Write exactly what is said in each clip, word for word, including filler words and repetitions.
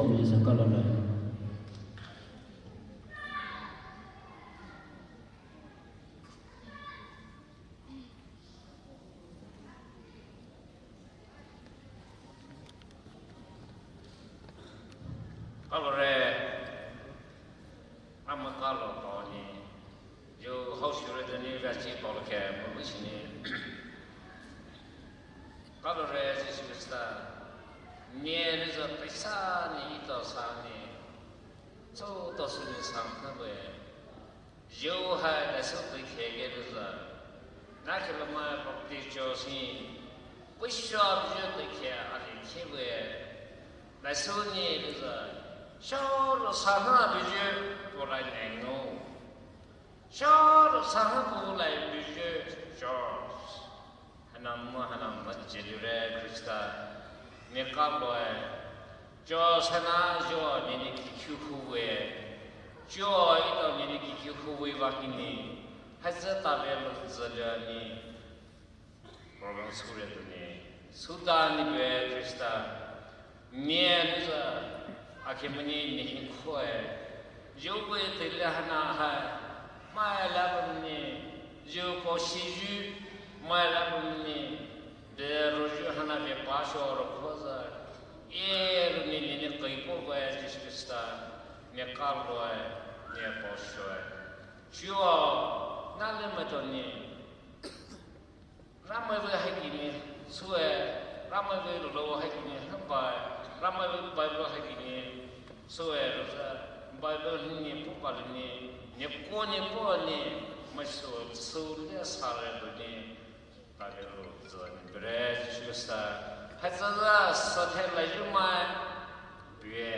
Lisa kalole. Kalore, ama kalo toni. Yo, hau shure toni rachi tolo ke, mo bishini. Kalore, Jisu Krista. Nie ni zo pesa ni ito sa ni. So to su ni sang na we. Yo hai da su tu ke ge ni zo. Na ke lo ma baptizo si. Wisho abiju tu ke ali ke we. Da su ni ni zo. Sho lo sa na abiju ko la ne no. Sho lo sa na ko la abiju George. Hanam mo hanam mo jilure Krista. Ni ka lo e. Jo sana jo ni ni ki kyu hu we. Jo ito ni ni ki kyu hu we wa ki ni. Haza ta le lo zele ni. Program sure toni. Suda ni be Krista. Ni ni za. Akhe mani ni hin ko e. Jo we te le hana ha. Mai la ni. Jo ko shi ju. Mai la ni. Be roju hana be pasho ro khoza. E ro ni ni ni kai po we Jisu Krista. Ni ka lo e. Ni pasho e. Jua. Na le ma to ni. Ramai we hai ki ni. Sue. Ramai we lo hai ki ni. Hamba. Ramai we Bible hai ki ni. Sue. Roza. Bible ni po pa ni. Ni ko ni po ni. Ma so. So le sa le ni. Ka le lo zo ni bre Jisu Krista. Haza za sa the la ju mai. Bie.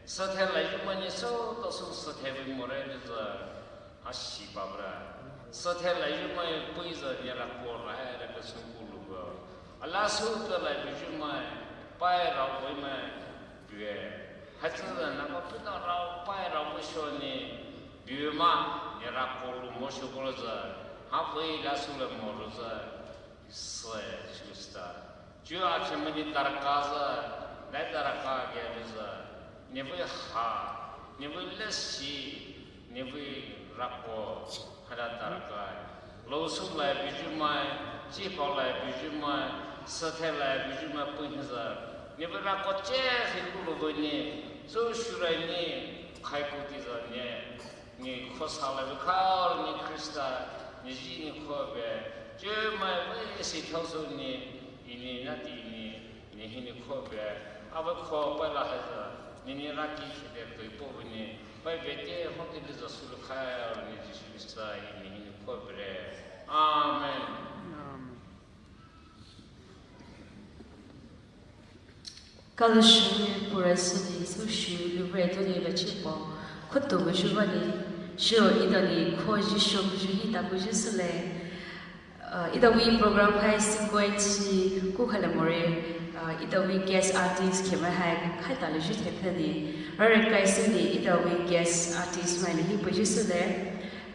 Sa the la ju mai ni so to su sa the we mo re ni zo. A shi ba bra. Sa the la ju mai pui zo ni ra ko ra e ra ka su ku lu go. A la su ka la ju mai. Pai ra pui mai. Bie. Haza na ma pina rao pai rao mo sho ni bie ma ni ra ko lu mo sho ko lo za. Ha vei la su le mo lo za. Sue Krista. Ju a che mo ni tarka za. Nai tarka ge lo za. Ni vei ha. Ni vei le shi. Ni vei ra ko. Hada tarka. Lo su lai biju mai, chi pao lai biju mai, sa the lai biju mai pui ni za. Ni be ra ko che hi ku lo ni, su shu rai ni, khai ku ti za ni. Ni kho sa lai be kha ni Krista, ni ji ni kho be. Che mai we si thao su ni, i ni na ti ni. Ni hi ni kho be, a be kho pai la hai za, ni ni ra ki khide koi po be ni, pai be te hon te le za su lu khai a ni Jisu Krista i ni hi ni kho be re. Amen. Amen. Kalo shu ni pura su ni su shu lu re to ni ba chi po, kho to be shu ba ni, shu i da ni kho ji shu be ju hi ta be ju su le. Uh, ida wi program hai sequence ni ku khala more, uh, ida wi guest artist khema hai khai ta le ju the phani. Rare kai su ni ida wi guest artist mai le hi puju su le.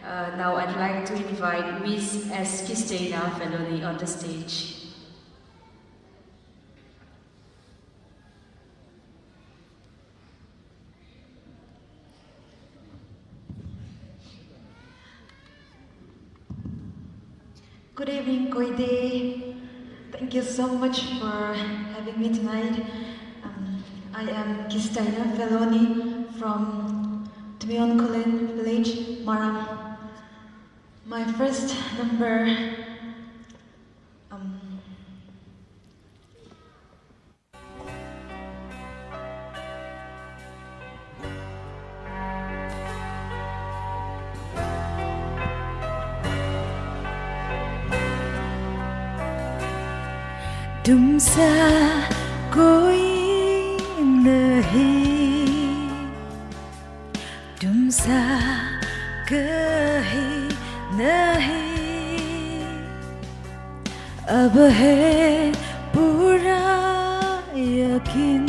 Uh, now I'd like to invite Miss S Christina Feloni on the stage. Good evening, Koide. Thank you so much for having me tonight. Um, I am Christina Feloni from Tmion Kolen village, Maram. My first number, um, Tumsa koi nahi, tumsa kahi nahi, ab hai pura yakin.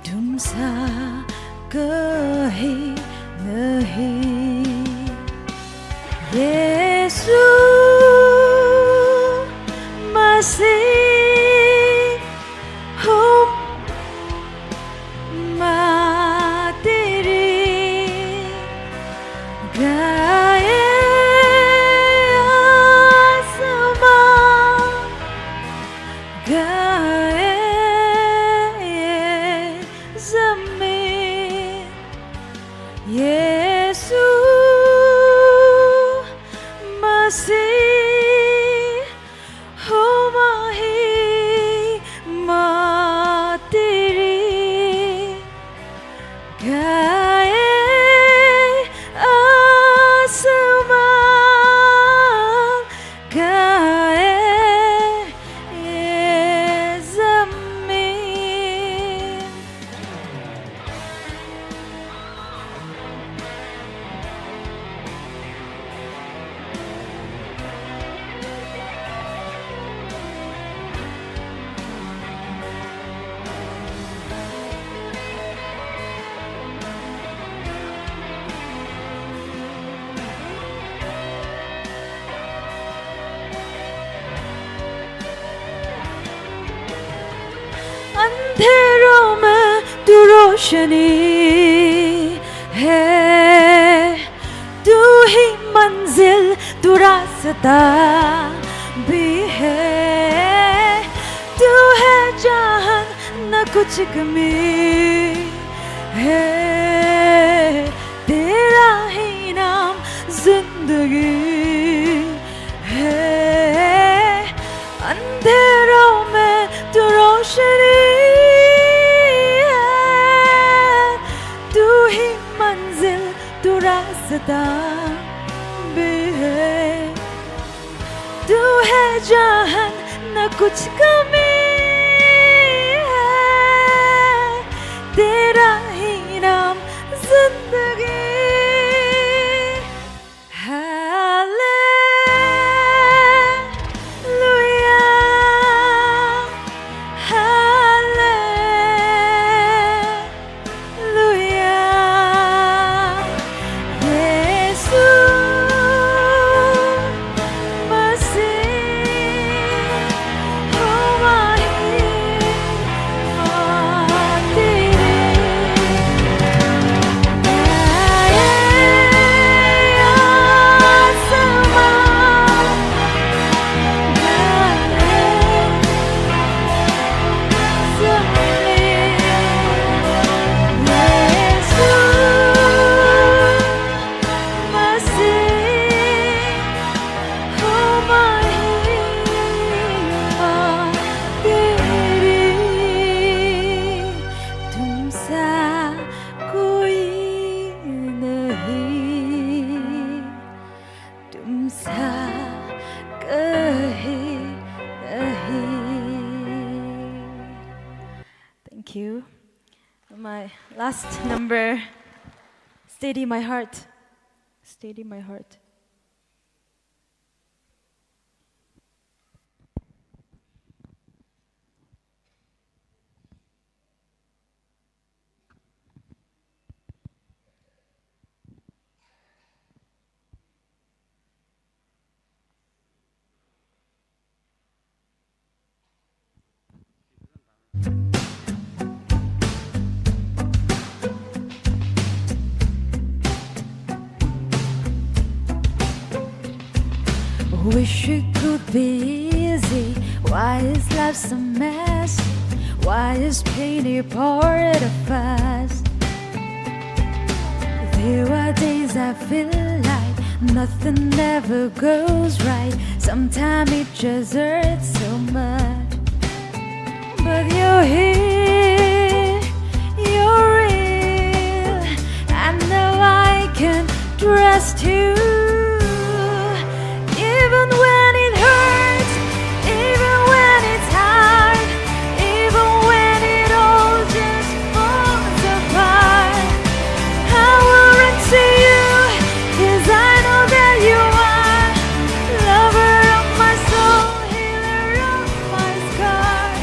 Tumsa kahi nahi. Yisu Masih hum Shani hai, tu hi manzil tu rasta bhi hai, tu hai jahan na kuch kami hai, tera hi naam zindagi hai, andheron mein tu roshani hai, tu hi manzil tu rasta bhi hai, tu hai jahan na kuch kami hai, tera hi naam zindagi. Hallelujah, hallelujah, Yisu Masih, hou mahima tere. तुमसा कोई नहीं, तुमसा कहीं नहीं. Thank you. My last number, Steady My Heart. Steady My Heart. Wish it could be easy. Why is life so messy? Why is pain a part of us? There are days I feel like nothing ever goes right. Sometimes it just hurts so much. But you're here, you're real. I know I can trust you. Even when it hurts, even when it's hard, even when it all just falls apart, I will run to you, 'cause I know that you are lover of my soul, healer of my scars.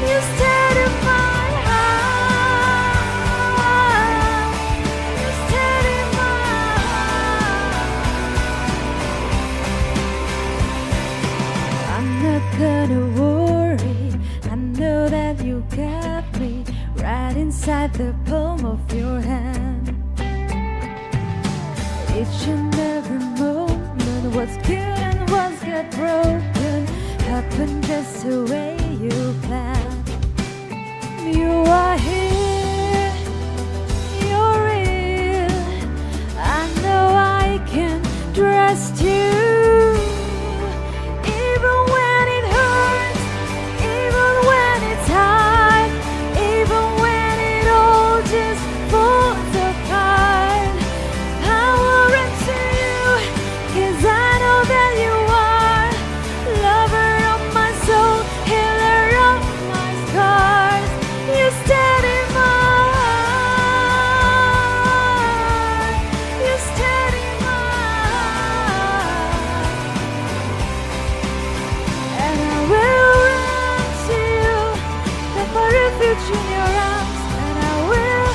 You steady my heart. You steady my heart. I'm not gonna worry. I know that you got me right inside the palm of your hand. Each and every moment, what's good and what's got broken, happened just the way you planned. You are here, you're real. I know I can trust you. Even when it hurts, even when it's hard, even when it all just falls apart, I will run to you, 'cause I know that you are lover of my soul, healer of my scars. You steady my heart. You steady my heart. And I will run to you, find my refuge in your arms. And I will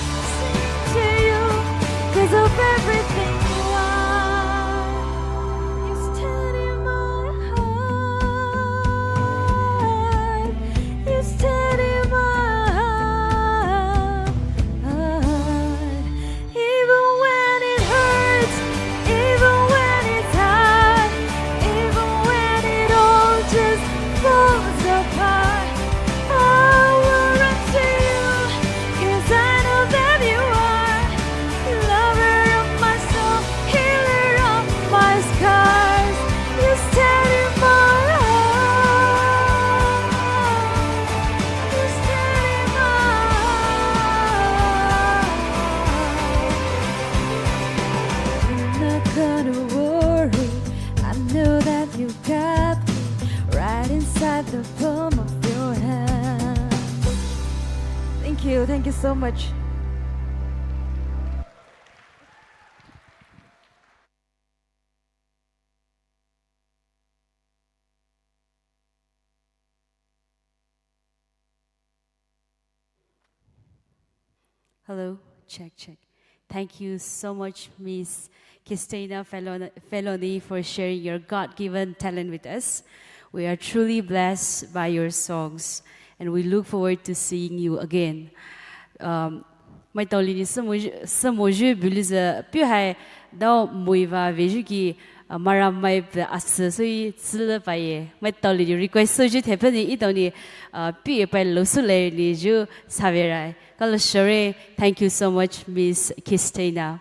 So much. Hello, check, check. Thank you so much, Miss Christina Felon-, Feloni, for sharing your God-given talent with us. We are truly blessed by your songs, and we look forward to seeing you again. Um, maitao lili sümoyu, sümoyu buliza piu hai dao muiva veyu ki, uh, mara mai pe asü sui tsile paye. Maitao lili request soyu thepeni itao ni, uh, piu pai lo sule ni ju saverai. Kalo shore, thank you so much, Miss Christina.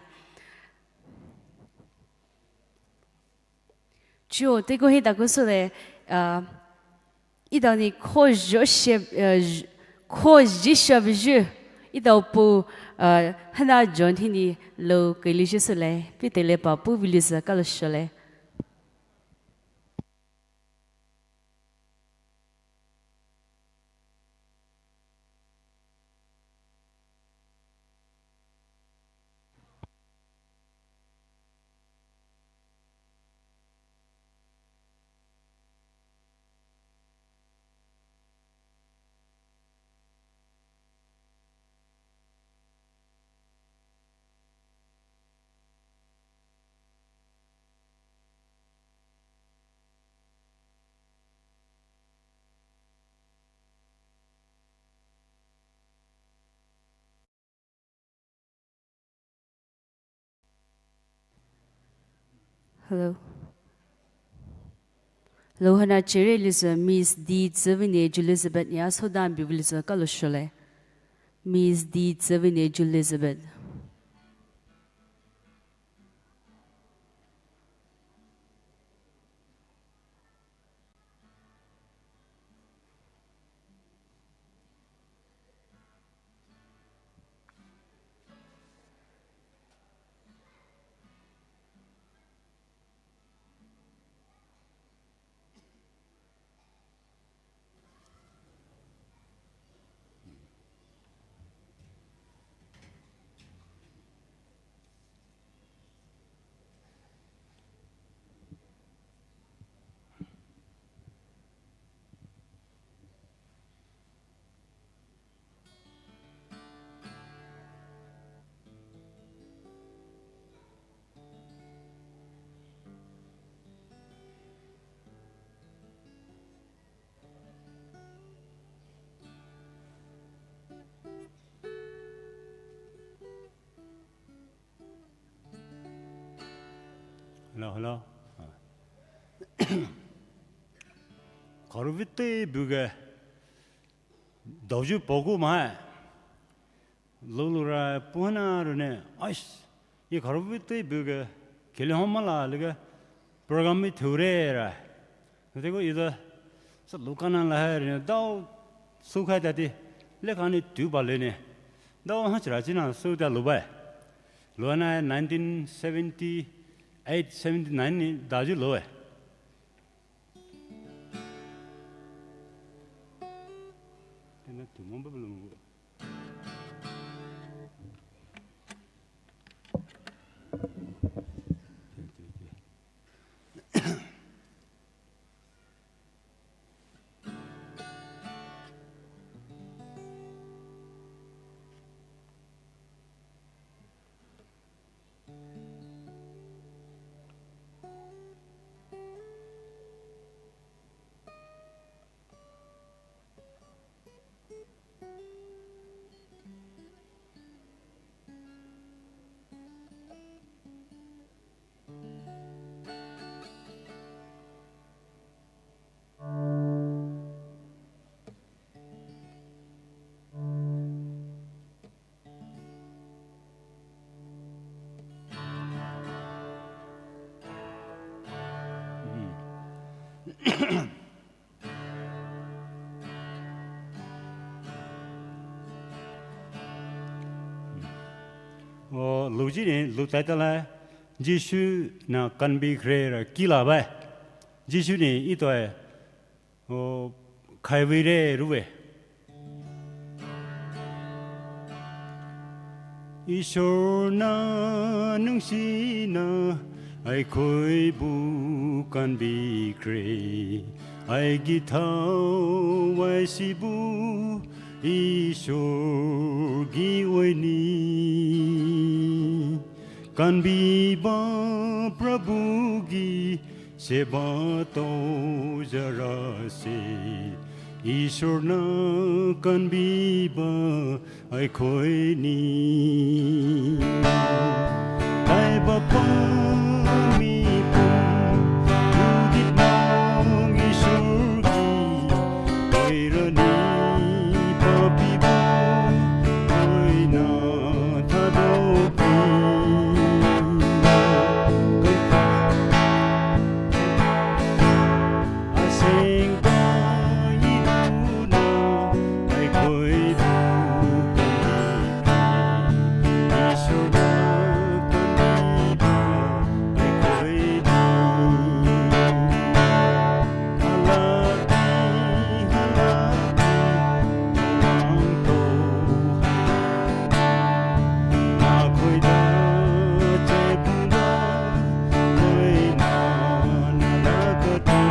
Chuo, teiko hi taku sule, uh, itao ni ko jo she, uh, ko ji shab ju, itao pu, uh, hana John hini lo keli ju sule, pitele pa pu vili sa kalo shole. Hello. Hello, hana chere liza Miss D Zevine Elizabeth ya sodan bi liza kalo shole. Miss D Zevine Elizabeth. Hello, hello. Kharu vite buge. Daoju pogu mai. Lulu ra puhana rune. Ais. Ye kharu vite buge. Kele homa la lege. Program mi thure ra. Teko ida sa lukana la hai rune. Dao sukhai tati. Lekani tu ba lene. Dao ha chira china su ta lubai. Luana nineteen seventy-eight, seventy-nine ni daju lo eh. Tena tu mo ba belum. O, luji ni, lu tai ta la, Jisu na kanbi kre ra kila bai. Jisu ni ito ai, o, khai vei re ruwe. ꯏꯁꯣꯔꯅ ꯅꯨꯡꯁꯤꯅ ꯑꯩꯈꯣꯏꯕꯨ ꯀꯟꯕꯤꯈ꯭ꯔꯦ꯫ ꯑꯩꯒꯤ ꯊꯋꯥꯏꯁꯤꯕꯨ ꯏꯁꯣꯔꯒꯤ ꯑꯣꯏꯅꯤ꯫ ꯀꯟꯕꯤꯕ ꯄ꯭ꯔꯚꯨꯒꯤ ꯁꯦꯕꯥ ꯇꯧꯖꯔꯁꯦ꯫ ꯏꯁꯣꯔꯅ ꯀꯟꯕꯤꯕ ꯑꯩꯈꯣꯏꯅꯤ꯫ ꯇꯥꯏꯕ ꯄꯥꯝꯃꯤ ꯄꯨꯝ ꯈꯨꯗꯤꯡꯃꯛ ꯏꯁꯣꯔꯒꯤ ꯑꯣꯏꯔꯅꯤ꯫ ꯄꯥꯄꯤꯕꯨ ꯂꯣꯏꯅ ꯊꯥꯗꯣꯛꯄꯤ꯫ ꯑꯁꯦꯡꯕ ꯏꯔꯨꯅ ꯑꯩꯈꯣꯏꯕꯨ ꯀꯟꯕꯤꯈ꯭ꯔꯦ꯫ ꯏꯁꯣꯔꯅ ꯀꯟꯕꯤꯕ ꯑꯩꯈꯣꯏꯕꯨ꯫ ꯍꯜꯂꯛꯄꯤ, ꯍꯜꯂꯛꯄꯤ, ꯊꯧꯔꯥꯡ ꯇꯧ ꯍꯥꯏ꯫ ꯅꯈꯣꯏꯗ ꯆꯦꯠꯄꯨꯗ ꯂꯣꯏꯅ ꯂꯥꯛꯀꯗ꯭ꯔꯣ?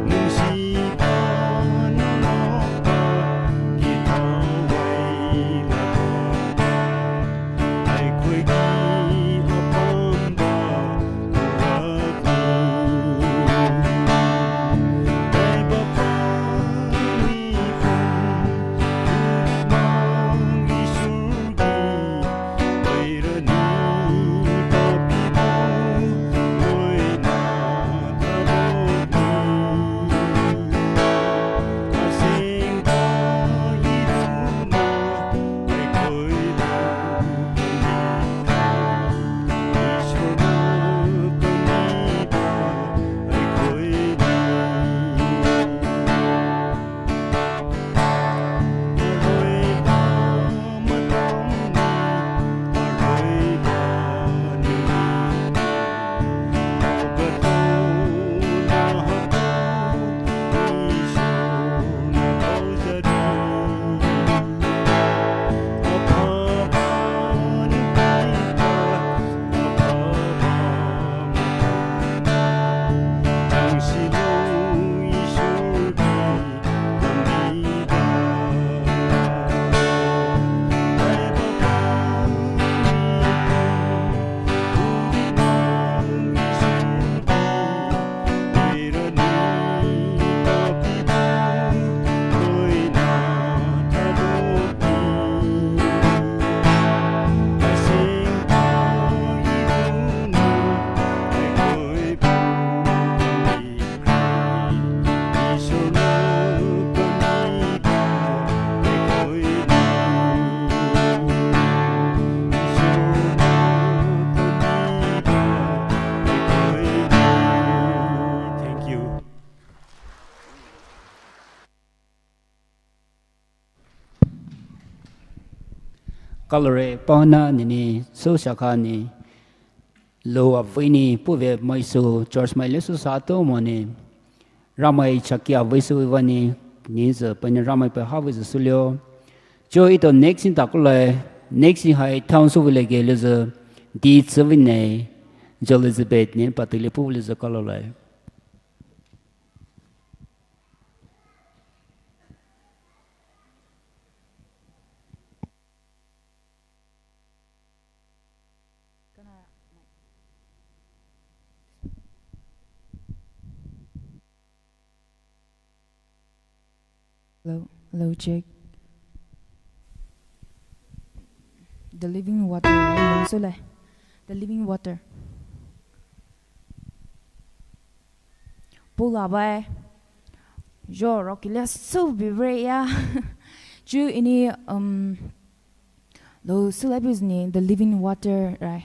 ꯅꯨꯡꯁꯤꯕ ꯅꯅꯥꯎꯄꯥꯒꯤ ꯊꯋꯥꯏ ꯂꯥꯛꯄ꯫ ꯑꯩꯈꯣꯏꯒꯤ ꯑꯄꯥꯝꯕ ꯄꯨꯔꯛꯂꯤ꯫ ꯇꯥꯏꯕ ꯄꯥꯝꯃꯤ ꯄꯨꯝ ꯈꯨꯗꯤꯡꯃꯛ ꯏꯁꯣꯔꯒꯤ ꯑꯣꯏꯔꯅꯤ꯫ ꯄꯥꯄꯤꯕꯨ ꯂꯣꯏꯅ ꯊꯥꯗꯣꯛꯂꯤ꯫ ꯑꯁꯦꯡꯕ ꯏꯔꯨꯅ ꯑꯩꯈꯣꯏꯕꯨ ꯀꯟꯕꯤꯈ꯭ꯔꯦ꯫ ꯏꯁꯣꯔꯅ ꯀꯟꯕꯤꯕ ꯑꯩꯈꯣꯏꯅꯤ꯫ ꯑꯔꯣꯏꯕ ꯃꯇꯝꯅꯤ, ꯑꯔꯣꯏꯕ ꯅꯨꯃꯤꯠꯅꯤ꯫ ꯍꯧꯒꯠꯂꯣ, ꯅꯍꯥꯛꯄꯨ ꯏꯁꯣꯔꯅ ꯀꯧꯖꯔꯤ꯫ ꯑꯐꯕ ꯅꯨꯃꯤꯠꯇ, ꯑꯐꯕ ꯃꯇꯝꯗ ꯆꯪꯁꯤꯜꯂꯨ ꯏꯁꯣꯔꯒꯤ ꯂꯝꯕꯤꯗ꯫ ꯍꯥꯏꯕ ꯄꯥꯎ Thank you. Kalore paona nini su shakha ni lo avini puve maisu church mai lesu sato mone. Ramai chaki avisu vani ni ze pani ramai pe havisu sulio. Jo ito next in takulai, next in hai town su vile ge le ze di tsuvine. Jo Elizabeth ni patili pu le ze kalolai. Hello, hello, check. The living water, hello, sule. The living water. Pula bai. Yo, roki le su bi bre ya. Ju ini, um, lo sule business, the living water, right?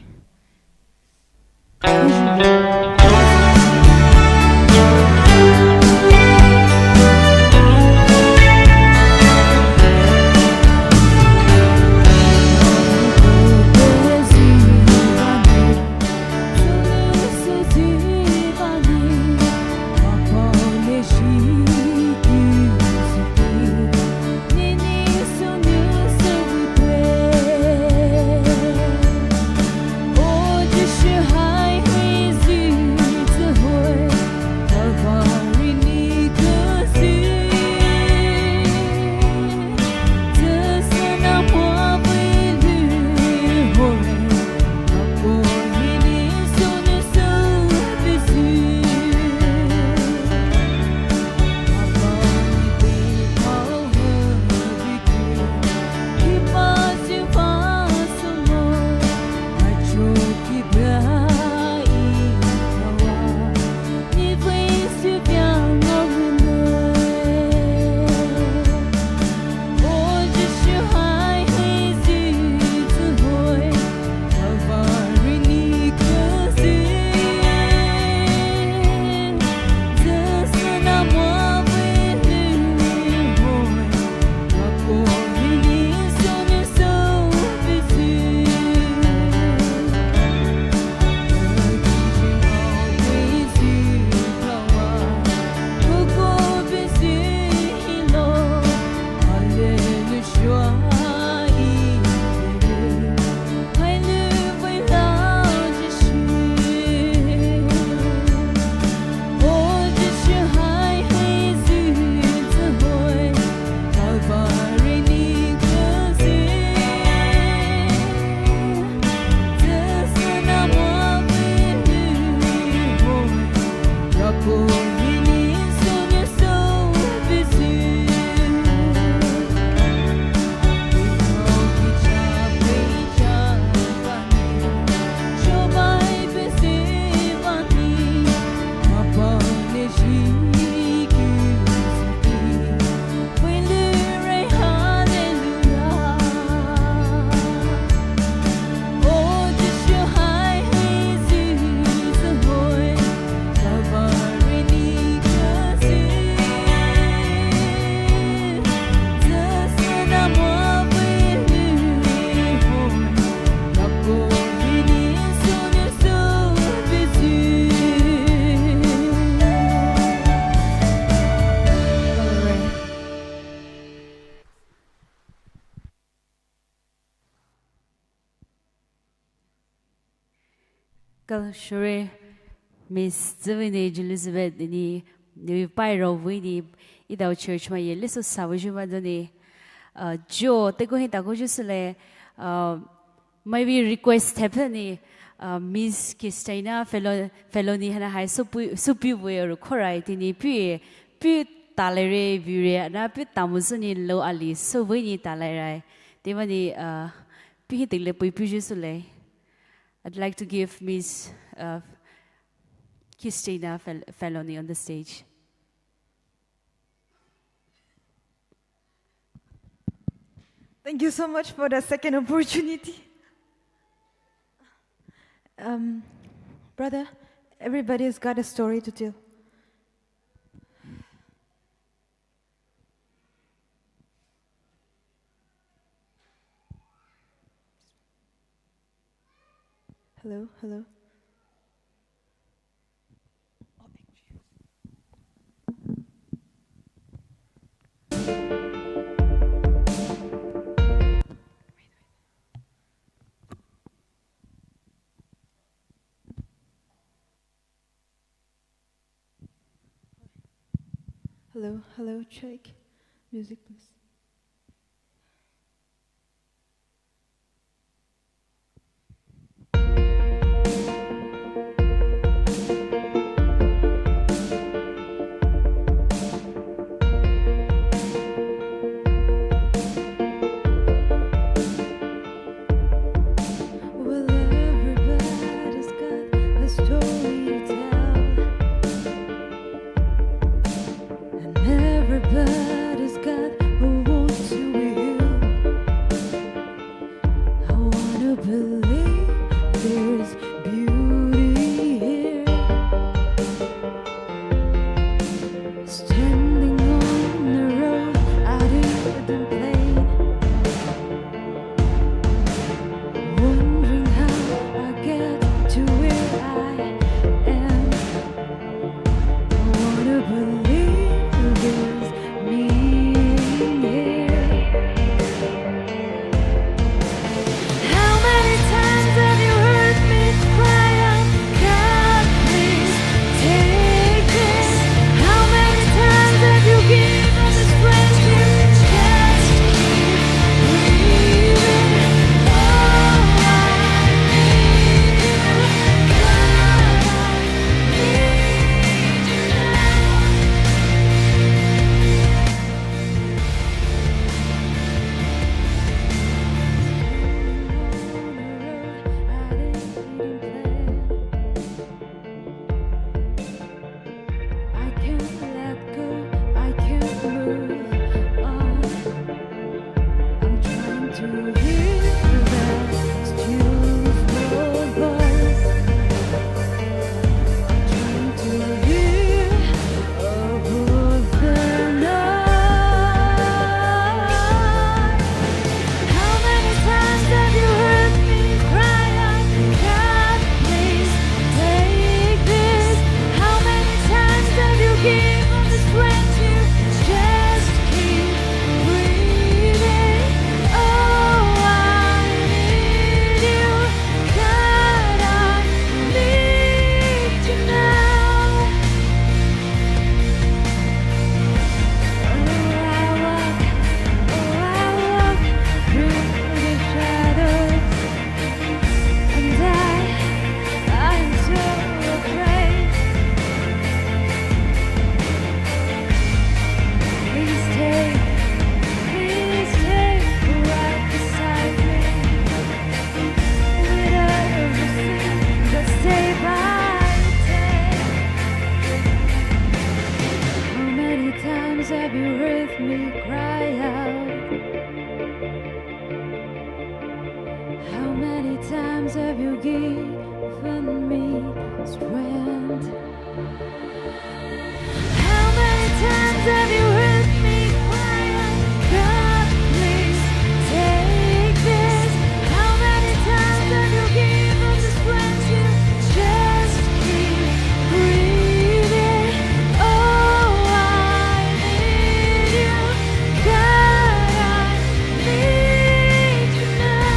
Kal shore, Miss Zivini Elizabeth ni, ni pai ro vini, idao church ma ye, liso sa vini ma doni, uh, jo, te ko hin ta ko ju sule, uh, maybe request happen ni, uh, Miss Christina fellow, fellow ni hana hai supu, supu vini ro korai tini pi, pi talere vire, na pi tamusu ni lo ali, so vini talere. Te vani, uh, pi hin te le pui pi ju sule. I'd like to give Miss, uh, Christina Fel-, Feloni on the stage. Thank you so much for the second opportunity. Um, brother, everybody's got a story to tell. Hello, hello. Hello, hello, check. Music, please. Well, everybody's got a story to tell, and everybody's got a wound to heal. I wanna believe there's beauty here. Standing on the road I didn't plan, wondering how I get to where I am. I wanna believe there's meaning here. How many times have you heard me cry out, "God, please take this"? How many times have you given the strength to just keep breathing? Oh, I need you, God, I need you now. I can't let go, I can't move on. I'm trying to hear that still small voice. I'm trying to hear above the noise. How many times have you heard me cry out, "God, please take this"? How many times have you given the strength to just keep breathing? Oh, I need you, God, I need you now. Oh, I walk, oh, I walk through the shadows, and I, I am so afraid. Please stay, please stay right beside me. With everything, just stay by the day. How many times have you heard me cry out? How many times have you given me strength? How many times have you heard me cry out, "God, please take this"? How many times have you given the strength to just keep breathing? Oh, I need you, God, I need you now.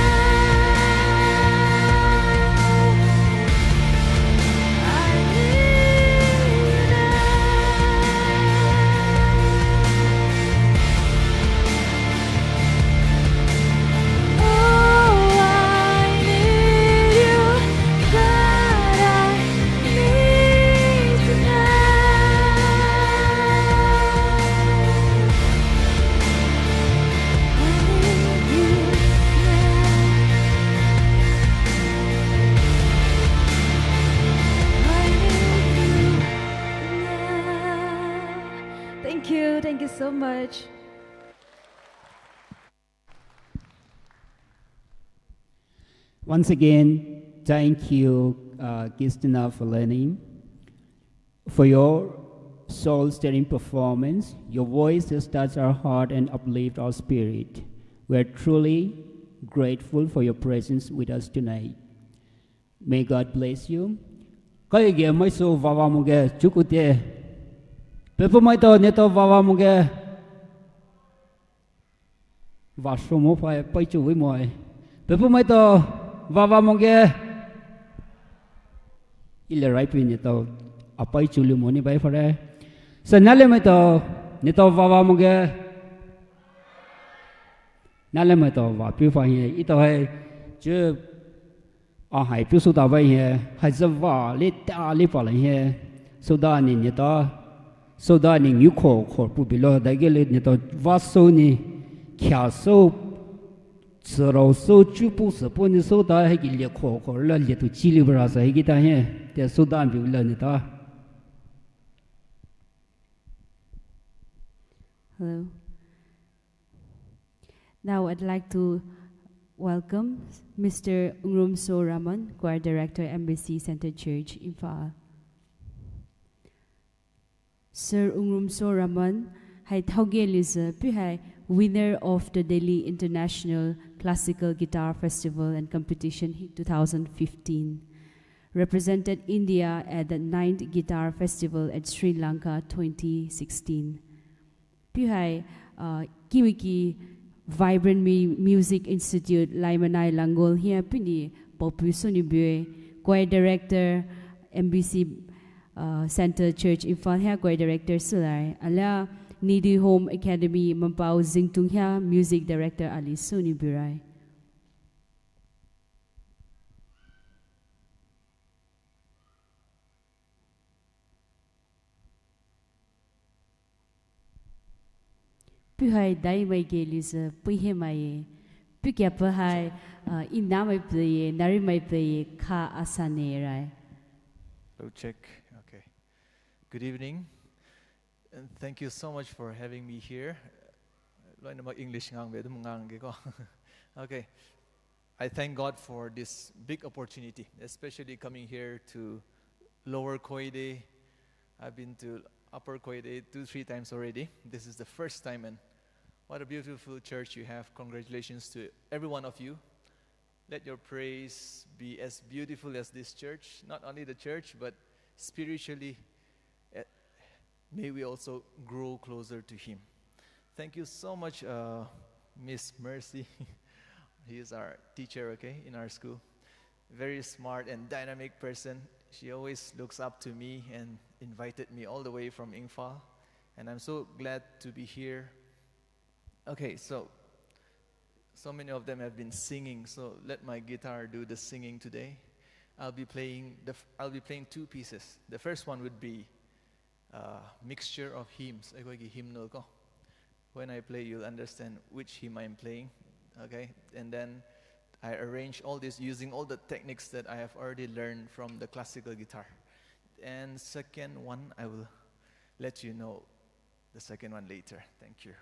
Once again, thank you, uh, Christina Faleni, for your soul-stirring performance. Your voice has touched our heart and uplift our spirit. We are truly grateful for your presence with us tonight. May God bless you. Kaige maisou vava moge chukute. Pepu maitao neto vava moge. Vasou mo phai paichu wi moi. Pepu maitao vava moge. Ile raipi neto apaichu lu moni bai phare. Sa nale maitao neto vava moge. Nale maitao vapiu phai hie. Ito hai chu Ahai piu souda bai hie, hai zava le ta le pa la hie. Souda ni ni ta. Souda ni ngiu kho kho pu bilo da ge le ni ta va sou ni. Kya sou. Tsuro sou chu pu se pu ni souda hai ki le kho kho la le tu chi li bra sa hai ki ta hie. Te souda bi la ni ta. Hello. Now I'd like to welcome Mister Ungrumso Raman, Choir Director, M B C Centre Church, Imphal. Sir Ungrumso Raman hai thaoge lize pu hai winner of the Delhi International Classical Guitar Festival and Competition two thousand fifteen, represented India at the ninth Guitar Festival at Sri Lanka twenty sixteen. Pu hai, uh, Kimiki Vibrant Mu-, Music Institute, Laimanai Langol hia pu ni popu sou ni bue, Choir Director, M B C, uh, Centre Church Imphal hia Choir Director sou lai. Alia Nidhi Home Academy Mampao Zingtung hia Music Director ali sou ni bue rai. Pu hai dai mai ge lize pu he mai e. Pu kya pu hai, uh, ina mai pu ye, nari mai pu ye, kha asa ne rai. Hello, check. Okay. Good evening. And thank you so much for having me here. Loinama English ngang be dum ngang ge ko. Okay. I thank God for this big opportunity, especially coming here to Lower Koide. I've been to Upper Koide two, three times already. This is the first time, and what a beautiful church you have. Congratulations to every one of you. Let your praise be as beautiful as this church, not only the church, but spiritually, eh, may we also grow closer to Him. Thank you so much, uh, Miss Mercy. He is our teacher, okay, in our school. Very smart and dynamic person. She always looks up to me and invited me all the way from Imphal. And I'm so glad to be here. Okay, so, so many of them have been singing, so let my guitar do the singing today. I'll be playing the f-, I'll be playing two pieces. The first one would be, uh, mixture of hymns, ꯑꯩꯈꯣꯏꯒꯤ hymnal ꯀꯣ. When I play, you'll understand which hymn I'm playing, okay? And then I arrange all this using all the techniques that I have already learned from the classical guitar. And second one, I will let you know the second one later. Thank you.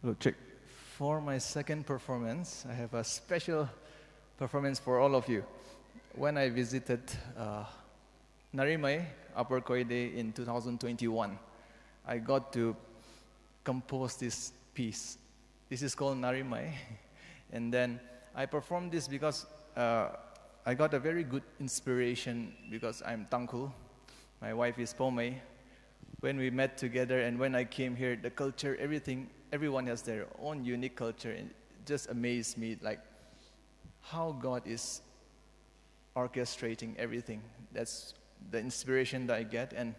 Hello, check. For my second performance, I have a special performance for all of you. When I visited, uh, Narimai, Upper Koide in two thousand twenty-one, I got to compose this piece. This is called Narimai. And then I performed this because, uh, I got a very good inspiration because I'm Tangkhul. My wife is Poumai. When we met together and when I came here, the culture, everything, everyone has their own unique culture, and it just amazed me, like, how God is orchestrating everything. That's the inspiration that I get. And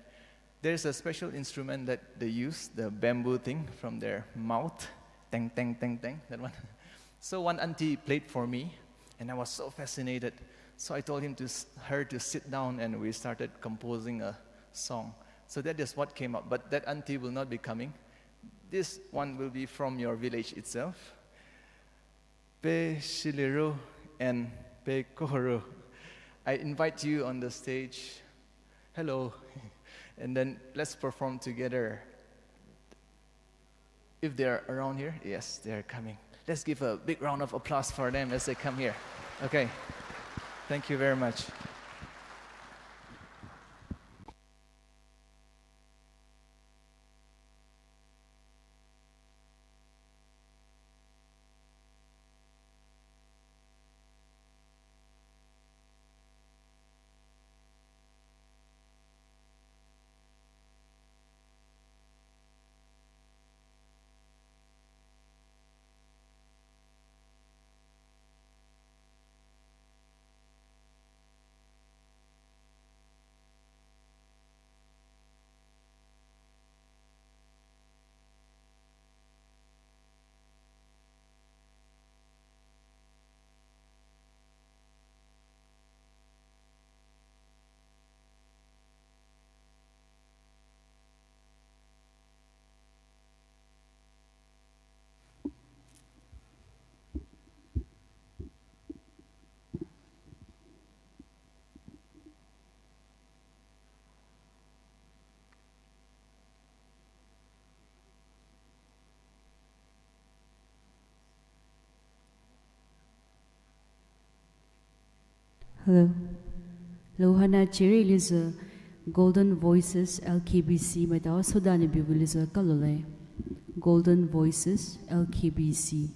there's a special instrument that they use, the bamboo thing from their mouth. Tang, tang, tang, tang, that one. So one auntie played for me, and I was so fascinated. So I told him to s-, her to sit down, and we started composing a song. So that is what came up. But that auntie will not be coming. This one will be from your village itself. Pe Shiliro and Pe Kohoro, I invite you on the stage. Hello. And then let's perform together. If they're around here, yes, they're coming. Let's give a big round of applause for them as they come here. Okay. Thank you very much. Hello. Louhana chiri lizü Golden Voices L K B C maitao soda ni biu lizü kalole. Golden Voices L K B C.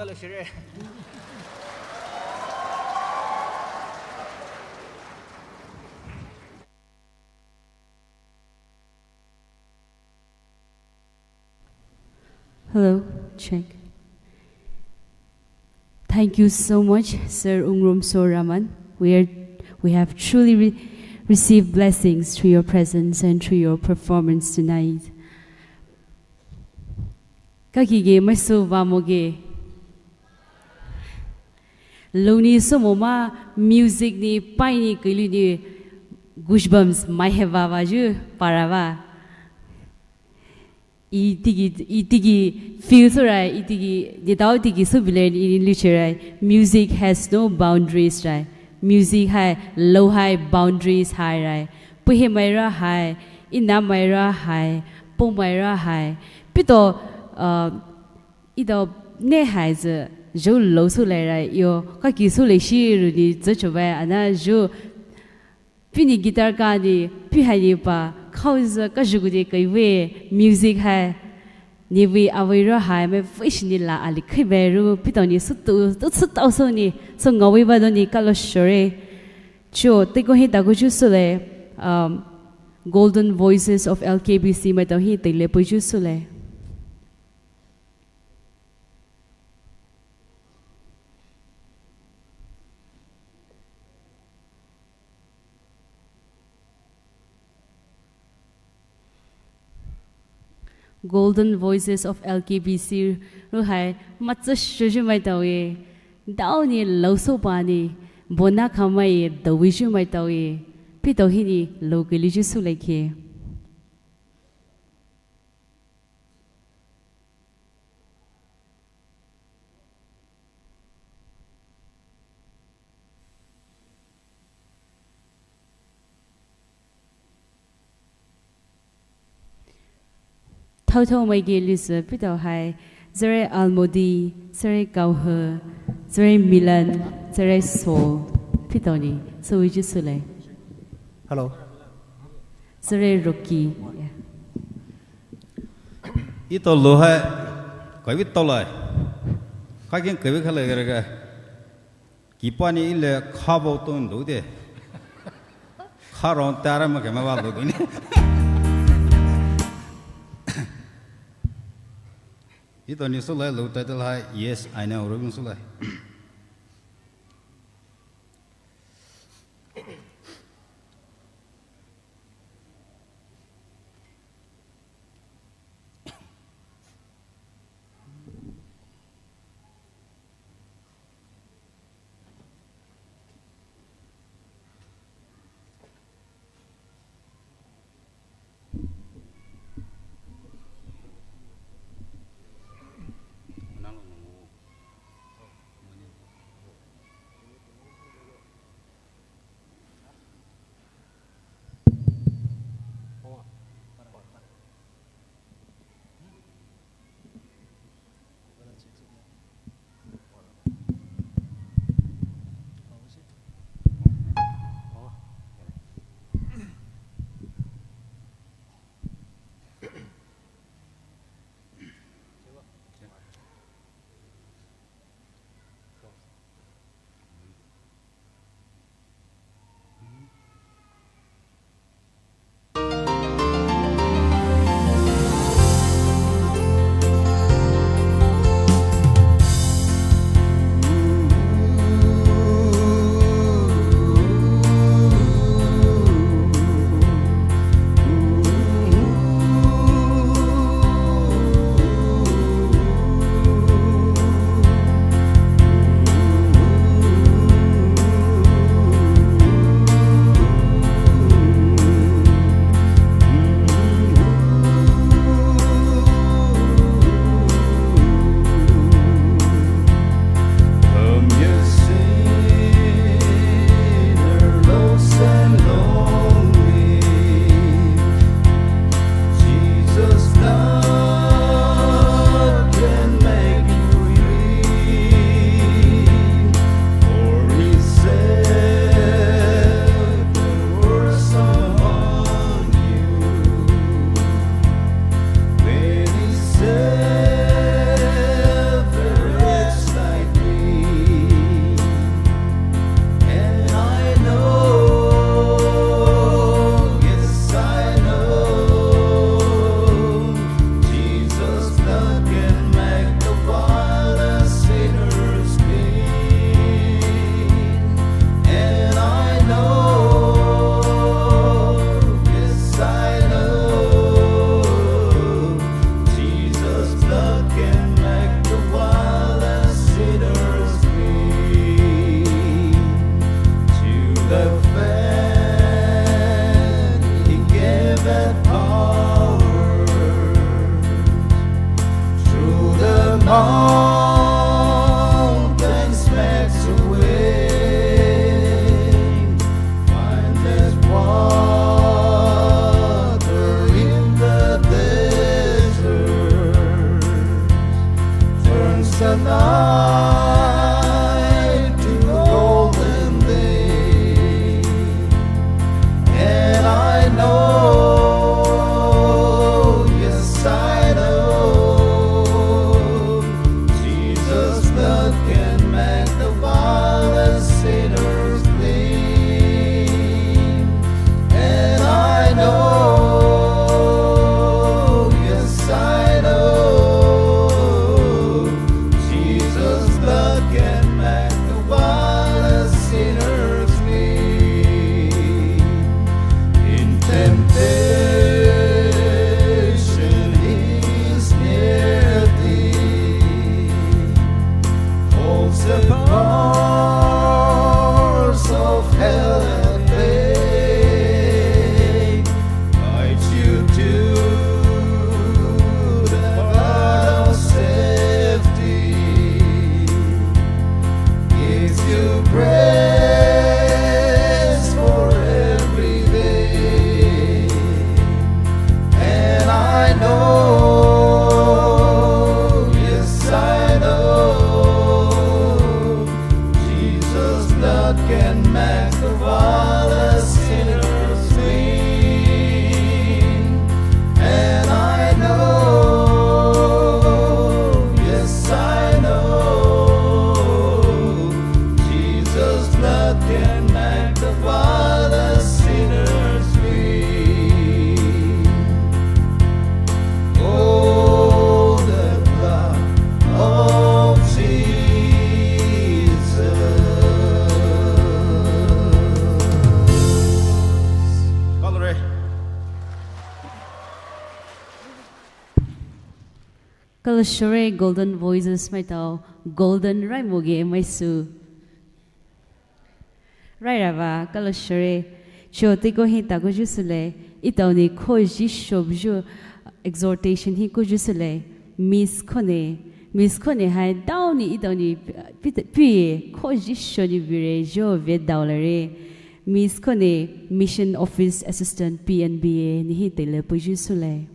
Hello, check. Thank you so much, Sir Ungrum Soraman. We are, we have truly re-, received blessings through your presence and through your performance tonight. Kakige maiso vamoge. Louni somo ma music ni paini kili ni goosebumps mai heva vaju parava. Itigi, itigi feel sorai, itigi, ditao itigi subile ni lucherai. Music has no boundaries rai. Music hai, lou hai, boundaries hai rai. Puhe maira hai, ina maira hai, po maira hai. Pito, uh, ito ne hai ze, jo lou sulai rai, yo, kaki sulai shi ru ni, zo chobai, ana jo, pini guitar ka ni, pi hai ni pa, khao ze, ka jugu de kai we, music hai, ni we, awai ra hai, me wish ni la, ali kai be ru, pito ni, su tu, tu su tao so ni, so ngawi ba do ni, kalo shore. Cho, te ko hi ta ko ju sule, um, Golden Voices of L K B C mai tao hi te le pui ju sule. Golden Voices of L K B C ru hai matsa shuju mai tao e. Dao ni lau so pa ni, bona khamai e dawi ju mai tao e. Pi tao hi ni lau ke li ju sule ke. Thao thao mai ge lisa pi tao hai, zere Almodi, zere Kauhe, zere Milan, zere Seoul, pi tao ni, so wi ju sule. Hello. Zere Rocky. Yeah. Ito lo hai, kai wi tao lai. Kai kin kai wi khalai ga ga. Kipani ile khabo ton do de. Kharong tara ma kema ba lo ni. Ito ni sulai lo title hai, Yes, I Know, ro sulai. Mountains melts away, find there's water in the desert, turns the night to a golden day. And I know, yes, I know, Jesus' blood can make the vilest sinners clean. And I know, yes, I know, Jesus' blood can make the vilest sinners clean. In temptation, He is near thee, holds the bars of hell at bay, guides you to the path of safety, gives you grace for every day. And I know, yes, I know, Jesus' blood can make the vilest sinners clean. And I know, yes, I know, Jesus' blood can make the vilest sinners clean. Oh, the blood of Jesus. Kalore. Kalashore Golden Voices maitao, Golden Raimoge maisu. Rairava, kalashore, chotiko hi takuju sule, itaoni khoji shobju, exhortation hi kuju sule, Miss Khone, Miss Khone hai daoni itaoni pi, pi, pi, khoji shoni vire jo ve daolare. Miss Khone, Mission Office Assistant, P N B A, ni hi tele puju sule.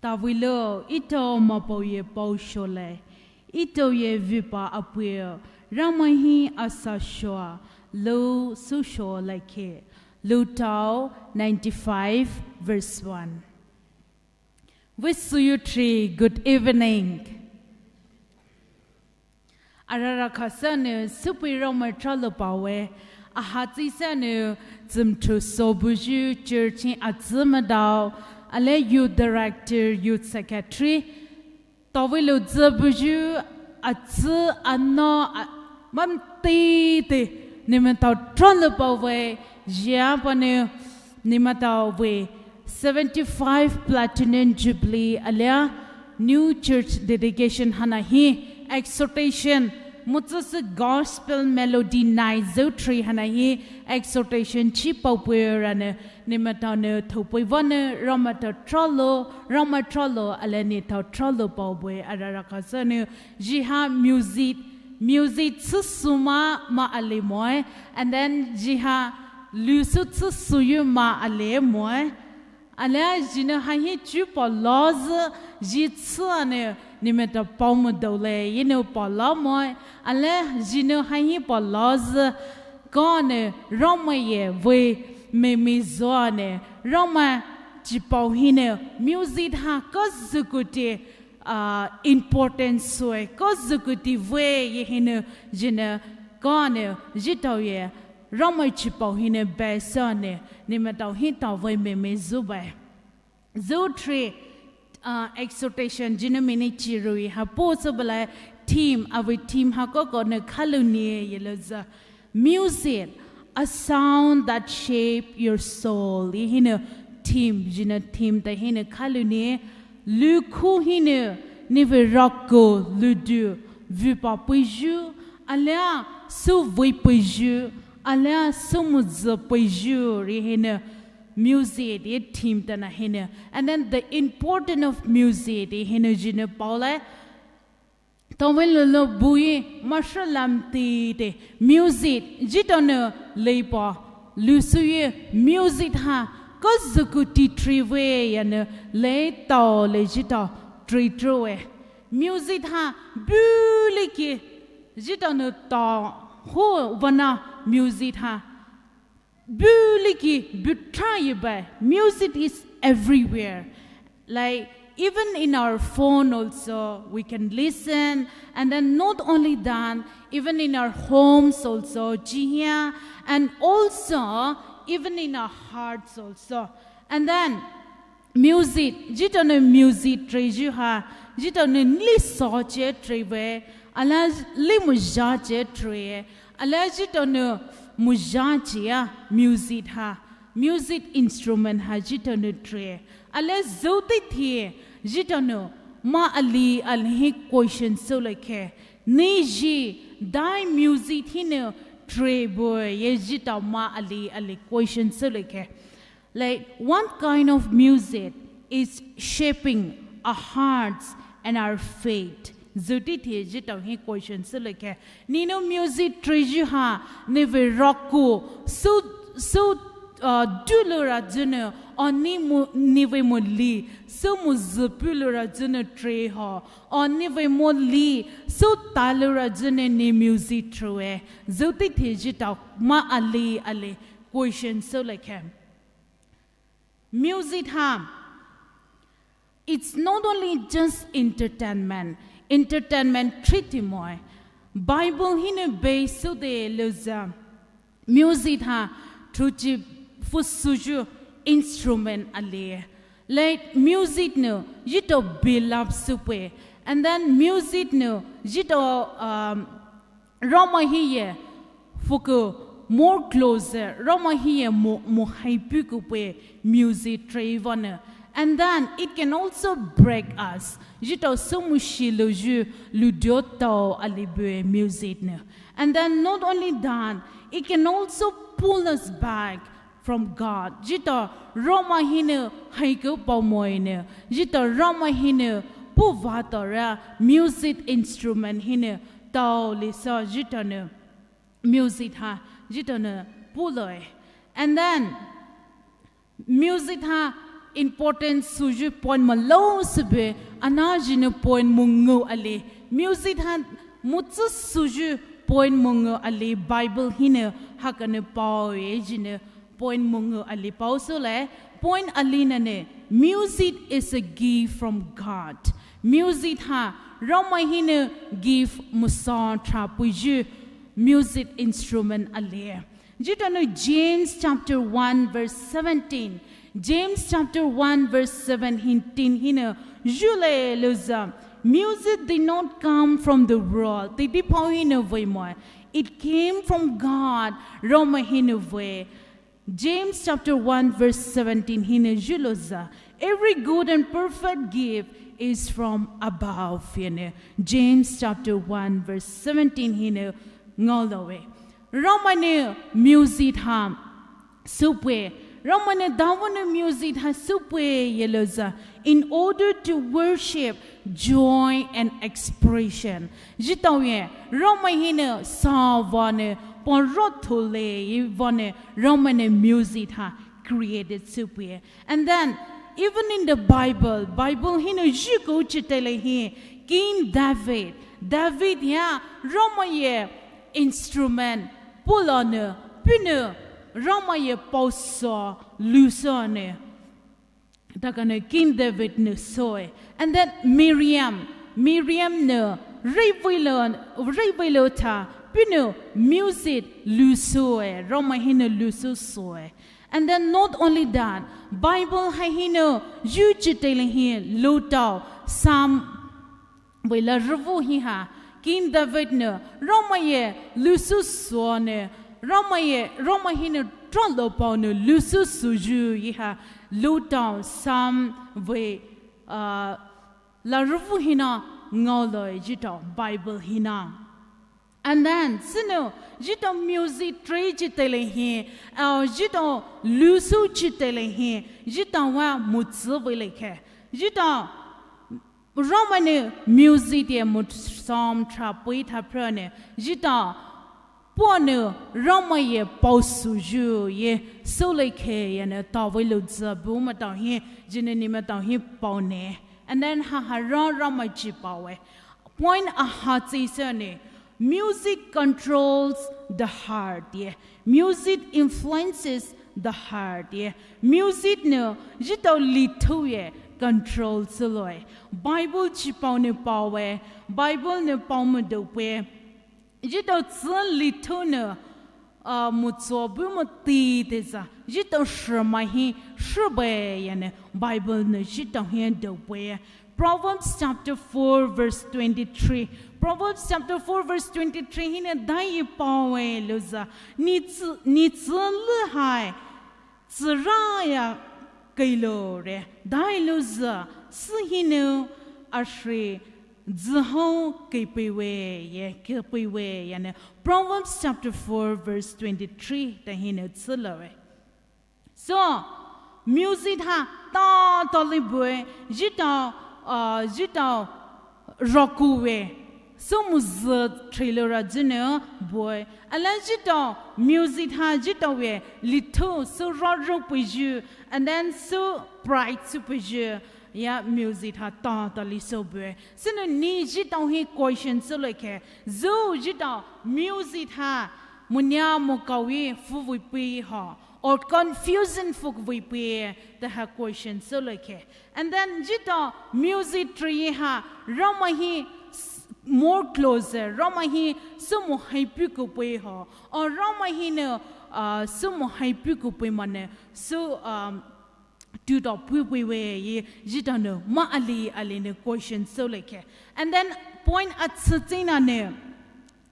Tavilo ito mapoye paushole, ito ye vipa apwe, Ramai hi asa shoa, lo susho like. Lutao ninety-five verse one. Vesuyu tree, good evening. Arara khasanu supui Ramai tralupawe, ahatsi sanu zimthu sobuju church in atsümadao, ale youth director, youth secretary, tawilo zübuju atsü ano a, mamtete nimatao tralupawe, jiapanu nimatao we seventy-five Platinum Jubilee alia New Church Dedication hana hi exhortation, mutsüsü gospel melody nai zütri hana hi exhortation chi paopui rane, ne maitao ne thopui vane, Ramai tao tralo, Ramai tralo, ale ne tao tralo paopui arara kasane, jiha music, music tsüsü ma, ma ale moi, and then jiha lusu tsüsü yu ma ale moi. Ale jine hahi chu pa lazü, ji tsü ane, ne maitao pao mo daole, yine pa la moi. Ale jine hahi pa lazü, kane, Ramai ye, vei, me me zoane, Ramai, chi pao hine, music ha, kazukuti, ah, importance sue, kazukuti vei, ye hine, jine, kane, jitao ye, Ramai chi pao hine, besane, ne maitao hi tao vei me me zubai. Zütri, ah, exhortation, jine mini chirui, ha po so bala theme, avei theme ha koko ne khalu nie ye lo za. Music, a sound that shape your soul. Ye hine theme, jine theme ta hine khalu nie, lukhu hine, ne vei rako, ludu, vipa puiju, alia, su vei puiju, alia, su muzu puiju, ye hine, music, ye theme tana hine. And then the importance of music, ye hine jine paole. Tawin lolo bui, masha lam ti te, music, jitao ne leipa, lusu ye, music ha, kazukuti tri vei yane, lei tao le jitao, tri tro e. Music ha, buliki, jitao ne tao, ho vana, music ha. Buliki butra ye bai. Music is everywhere. Like, even in our phone also, we can listen. And then not only that, even in our homes also, jihia, and also, even in our hearts also. And then, music, jitao ne music treju ha, jitao ne nli so che treve, ala li muja che tre, ala jitao ne muja che ya music ha, music instrument ha jitao ne tre, ala zote the, jitao ne ma ali ali hi question so like, ni ji, dai music hine tre boy, ye jitao ma ali ali question so like. Like, what kind of music is shaping our hearts and our faith? Zote the jitao hi question so like. Nino music treju ha, ne vei rako, so, so, uh, dulu ra june, o ni mu, ne vei mo li, so muzu pulu ra june tre ho, o ne vei mo li, so talu ra june ni music true. Zote the jitao ma ali ali question so like. Music ha, it's not only just entertainment. Entertainment treat moi. Bible hine base so de loza. Music ha, truchi fusuju instrument ali. Like music no, jitao build up supwe. And then music no, jitao, um, Ramai hi ye, fuku more closer, Ramai hi ye mo, mo hai puku pwe music trevane. And then it can also break us. Jitao so mu shilu ju lu dio tao ali bue music ne. And then not only that, it can also pull us back from God. Jitao Ramai hine hai ko pao moi ne. Jitao Ramai hine pu va tao ra music instrument hine tao li so jitao ne music ha jitao ne pu loi. And then music ha important suju point ma lo sebe ana jine point mungu ali. Music ha mutsu suju point mungu ali Bible hine hakane pao e jine point mungu ali pao so le, point ali nane, music is a gift from God. Music ha, Ramai hine gift musa tra puju, music instrument ali. Jitao ne James chapter one verse seventeen. James chapter one verse seventeen hine, jule luza. Music did not come from the world. Tidi pao hine vei moi. It came from God. Ramai hine vei. James chapter one verse seventeen hinou zhulouzü, "Every good and perfect gift is from above," hinou James chapter one verse seventeen hinou ngaoloue. Ramai nou music ha soupeie, Ramai nou dawunou music ha soupeie ye louzü, in order to worship, joy and expression. Zhitaoye, Ramai hinou sa vanou, pon rothoulai ye vanou, Ramai nou music ha created soupeie. And then, even in the Bible, Bible hinou zhukouyu teile hi, King David, David ya, Ramai ye instrument, pulou nou, puhnou, Ramai ye paosou, lousou nou. Takanou King David nou soue. And then Miriam, Miriam nou, reveilo, reveilo tha, puhnou music lousoue, Ramai hinou lousou soue. And then not only that, Bible ha hinou zhuyu teile hi loutao, Psalm vei larübvü hiha, King David nou, Ramai ye lousou sou nou, Ramai ye, Ramai hinou tralou paonou lousou souyu yeha, loutao Psalm vei, uh, larübvü hinou ngaoloue zhitao Bible hinou. And then, sünou, zhitao music treiyu teile hi, uh, zhitao lousouyu teile hi, zhitao wa mutsü veilai khe. Zhitao Ramai nou music ye mu Psalm thrapei thaphrü nou, zhitao puhnou Ramai ye paosouyu ye soulai khe yanou tavei louzü bu maitao hi, zhinou ni maitao hi paone. And then haha ra Ramai chipaowe. Point aha tsüsü nou, music controls the heart ye. Music influences the heart ye. Music nou zhitao lithou ye control souloue. Bible chipao nou paowe, Bible nou pao moudoupei. Zhitao tsü lithou nou, uh, mutsou bu mou ti teza, zhitao shemai hi shebue yanou Bible nou zhitao hi doupeie. Proverbs chapter four verse twenty-three. Proverbs chapter four verse twenty-three hinou dai ye paowe louzü, nitsü, nitsü lü hai tsüra ya keiloure, dai louzü, sü hinou ashri zühao keipeiwe ye, keipeiwe yanou. Proverbs chapter four verse twenty-three ta hinou tsüloure. So, music ha tatali bue, zhitao, uh, zhitao rakuwe, sü muzü treiloura zhinou bue. Ala zhitao music ha zhitao we lithou sü rarou peiyu, and then sü pride sü peiyu, ya music ha tatali sou bue. Sünou ni zhitao hi question soulai khe, zhou zhitao music ha munia mokao ye fuvei pei ha, or confusion fuvei pei, ta ha question soulai khe. And then zhitao music treiye ha, Ramai hi s-, more closer, Ramai hi sü mohai puku pei ha, or Ramai hinou, uh, sü mohai puku pei manou, sü, um, tutao pupeiwe ye zhitao nou ma ali ali nou question soulai khe. And then point atsü tsüna nou,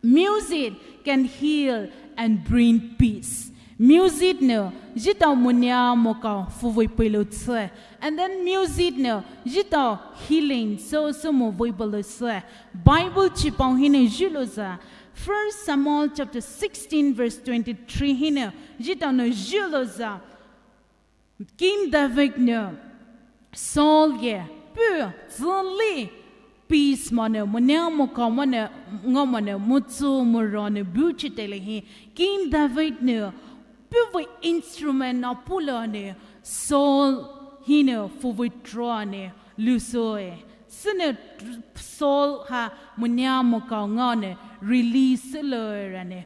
music can heal and bring peace. Music nou zhitao munia mokao fuvei peilou tsü. And then music nou zhitao healing sü sü mou vei peilou tsü. Bible chipao hinou zhulouzü, First Samuel chapter sixteen verse twenty-three hinou zhitao nou zhulouzü, King David nou Saul ye puh tsüli peace manou, munia mokao manou, ngao manou, mutsu muro nou buchi teile hi, King David nou puhvei instrument nou pulou nou Saul hinou fuvei tro nou lousoue. Sünou Saul ha munia mokao ngao nou release loure nou,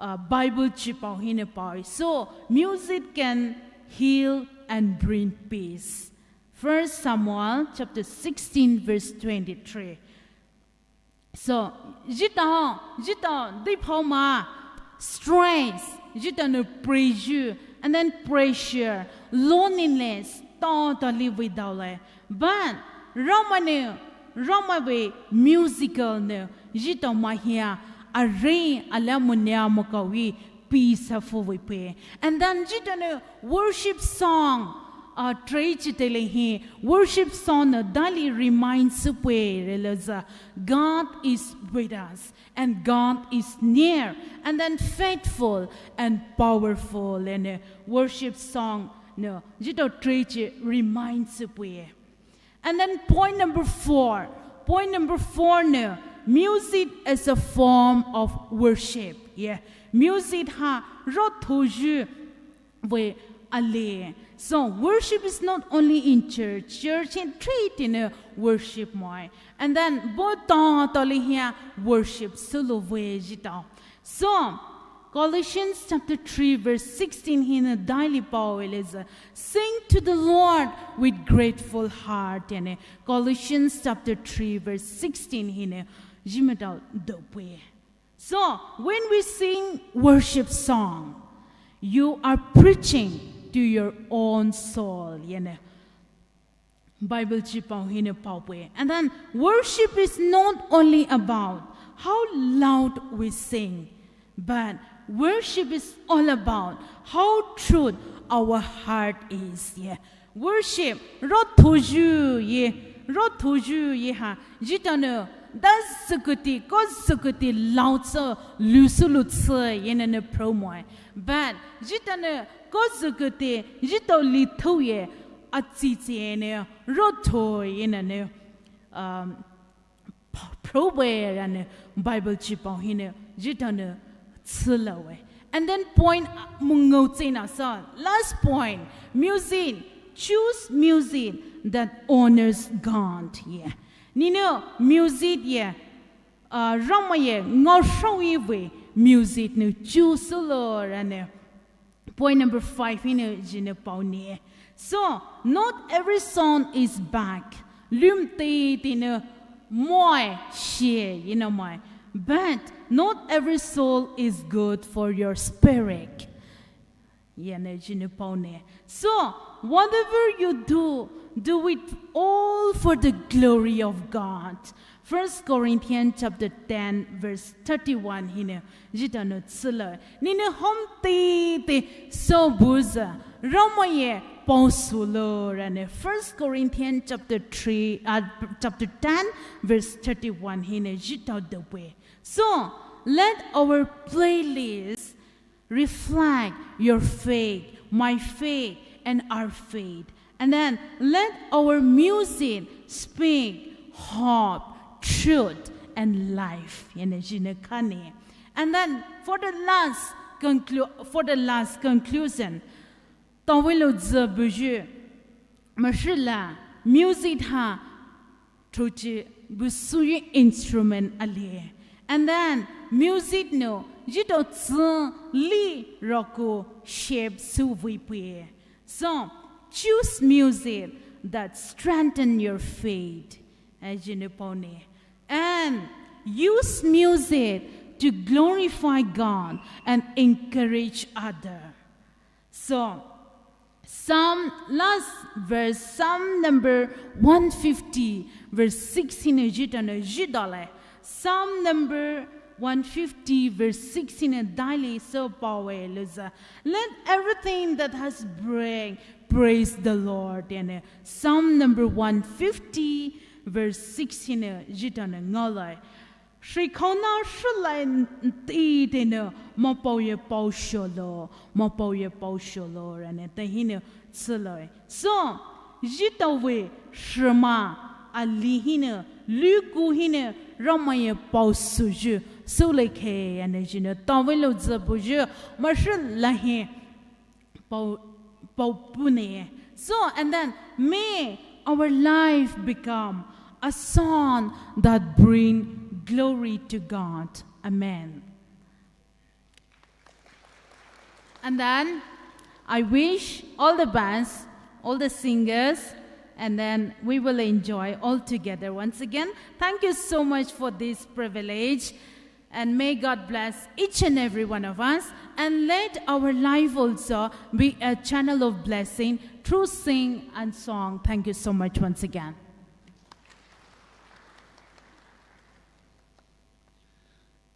uh, Bible chipao hinou paowe. So, music can heal and bring peace. First Samuel chapter sixteen verse twenty-three. So, zhitao, zhitao, deiphao ma, stress, zhitao nou pressure, and then pressure, loneliness, tatali veidaolai. But Ramai nou, Ramai vei musical nou zhitao mahia, arei ala munia mokao we peace ha fü vei pue. And then jitane worship song, uh, trei chi tele hi, worship song ne daily remind sü pue re le za, God is with us and God is near and then faithful and powerful. And, uh, worship song ne jito trei chi remind sü pue. And then point number four. Point number four ne, music is a form of worship. Yeah. Music ha rothoyu vei ali. So worship is not only in church. Church in trei tine worship moi. And then bo ta ta li hia worship sulu vei jita. So, Colossians chapter three verse sixteen hine daily pao eleza, "Sing to the Lord with grateful heart." Ene Colossians chapter three verse sixteen hine jimedal dopue. So, when we sing worship song, you are preaching to your own soul. Ene Bible chi pao hine pao pue. And then worship is not only about how loud we sing, but worship is all about how true our heart is. Yeah. Worship, rothoyu ye, rothoyu ye ha, jitane, da züküti, ko züküti loud sü, lusu lutse, ye ne ne promo. But jitane, ko züküti, jito lithu ye, atsitsi ne, rotho ye ne ne, um, probe rane Bible chi pao hine jitane tsülawe. And then point mungau tsina sa. Last point, music. Choose music that honors God. Yeah. Nino music ye, uh, Ramai ye ngao shao ye vei music ne choose lo rane. Point number five hine jine pao ne. So, not every song is bad. Lum te te ne moi shie, you know, moi. But not every song is good for your spirit. Ye ne jine pao ne. So, whatever you do, do it all for the glory of God. First Corinthians chapter ten, verse thirty-one hine jitane tsüla. Nine hom te te so buza Ramai ye pao sulo rane. First Corinthians chapter three, uh, chapter ten, verse thirty-one hine jitao dopue. So, let our playlist reflect your faith, my faith, and our faith. And then let our music speak hope, truth, and life. Ye ne jine kane. And then for the last conclu-, for the last conclusion, tawilo zü buyu, mashila, music ha, thochi bu suyu instrument ali. And then music no jito tsü li roko shape sü vei pue. So choose music that strengthen your faith. As you know, pone. And use music to glorify God and encourage other. So, Psalm, last verse, Psalm number one fifty, verse sixteen, jitane jidale. Psalm number one fifty, verse sixteen, and daily so power, loza. Let everything that has breath praise the Lord. Ene Psalm number one fifty, verse sixteen, jitane ngale. Shrikhona shilai ti tene mapao ye pao sholo, mapao ye pao sholo rane te hine tsülo. So, jitawe shima ali hine, luku hine, Ramai ye pao suju, sule ke ane jine, tawilo zabuju, mashila hi, pao, pao pune. So, and then may our life become a song that bring glory to God. Amen. And then I wish all the bands, all the singers, and then we will enjoy all together once again. Thank you so much for this privilege. And may God bless each and every one of us. And let our life also be a channel of blessing through sing and song. Thank you so much once again.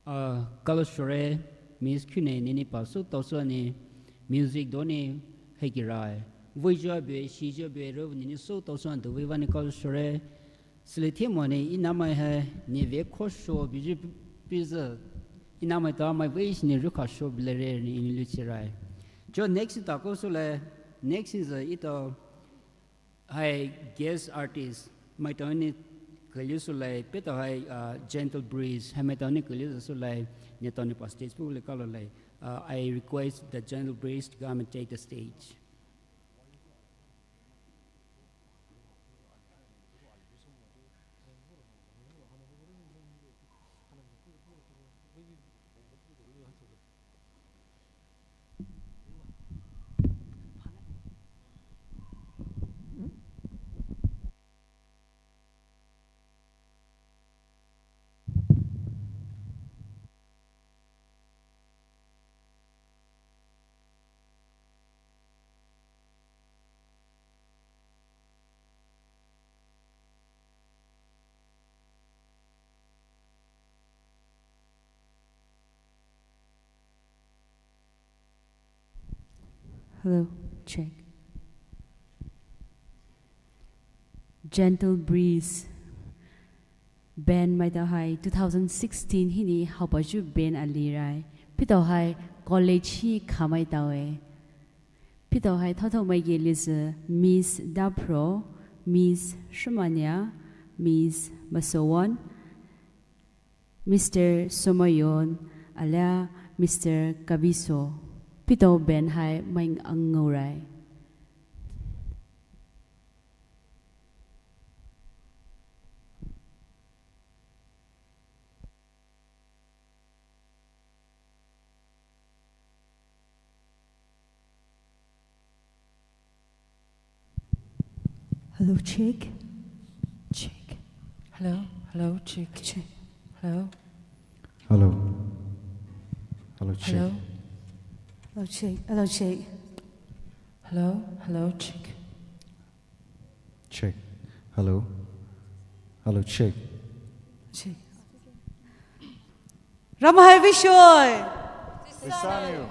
Uh, Kalo Shore, Miss Khune nini pa sü taosü ni music do ni heki rai. Vui jua bue, shi jua bue, ro nini sü taosü ni do vui vani kau sure. Sili thimo ni inamai hai ni ve kho sho biju piza. Inamai ta mai vui shi ni ruka sho bilere ni ini luchi rai. Jo next ta ko sule, next is ito hai guest artist, maitao ni kaliu sulai, peitao hai, uh, Gentle Breeze, hai maitao ni kaliu sulai, ni tao ni pa stage pu le kalo lai. Uh, I request the Gentle Breeze to come and take the stage. Hello, check. Gentle Breeze. Band maitao hai two thousand sixteen hini haopaju band ali rai. Peitao hai college hi khamai taoe. Peitao hai thaothao mai ge lizü Miss Dapro, Miss Shimanya, Miss Masowon, Mister Somayon, alia Mister Kabiso. Peitao band hai mai angau rai. Hello, check. Check. Hello, hello, check. Check. Hello. Hello. Hello, check. Hello. Hello, check. Hello, check. Hello, hello, check. Check. Hello. Hello, check. Check. Ramai hai vei shoe. Vei sa nou.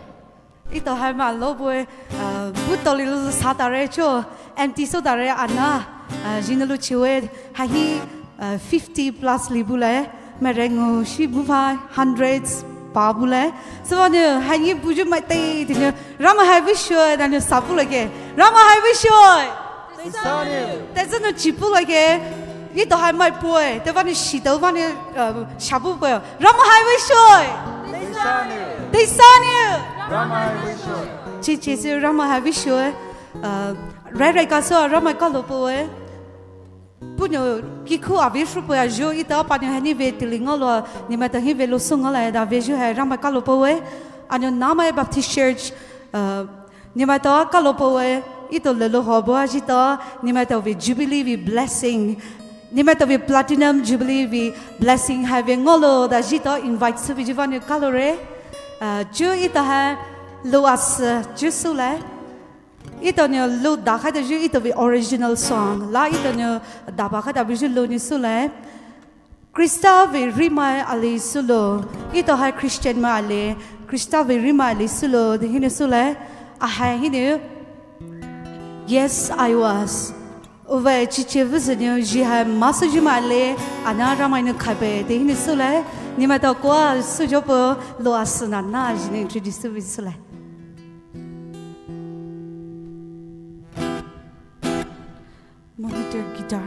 Ito hai ma lo bue, uh, bu toli lo sa tare cho, anti so tare ana, uh, jin lo chiwe, hai hi, uh, fifty plus li bule, mai rengu shi bu pa hundreds pa bule. So ne, hai ni buju mai te, tine, Ramai hai vei shoe, tine sa bule ke. Ramai hai vei shoe. Vei sa nou. Te zeno chi bule ke. Ito hai mai bue, te vani shi te vani, uh, sha bu bue. Ramai hai vei shoe. Vei sa nou. Vei sa nou. Ramai hai vei shoe. Chi chi si Ramai hai vei shoe. Uh, rai rai ka so Ramai ka lo bue. Puhnou kikhu avei shupu ajo ito panou hani vei tiling lo, nimaitao hi vei lo sung la da vei ju hai Ramai ka lo bue. Anou Namai Baptist Church, uh, nimaitao ka lo bue. Ito lelo ho bua jito, nimaitao vei Jubilee vei blessing. Nimaitao vei Platinum Jubilee vei blessing hai vei ngolo da jito invite sü vei ju vani ka lo re. Uh, ju ito hai lo as, uh, ju sule. Ito nou lo da khai da ju ito vei original song. La ito nou da ba khai da vei ju lo ni sule. Krista vei rimai ali sulo. Ito hai Christian mai ali. Krista vei rimai ali sulo. De hinou sule. Ahai hinou. Yes, I was. Uwe chiche vizü nou ji hai masu ji mai ali. Ana Ramai nou khai be. De hinou sule. Nimaitao kua su jo po lo as na na ji nou introduce vei sule. Monitor guitar.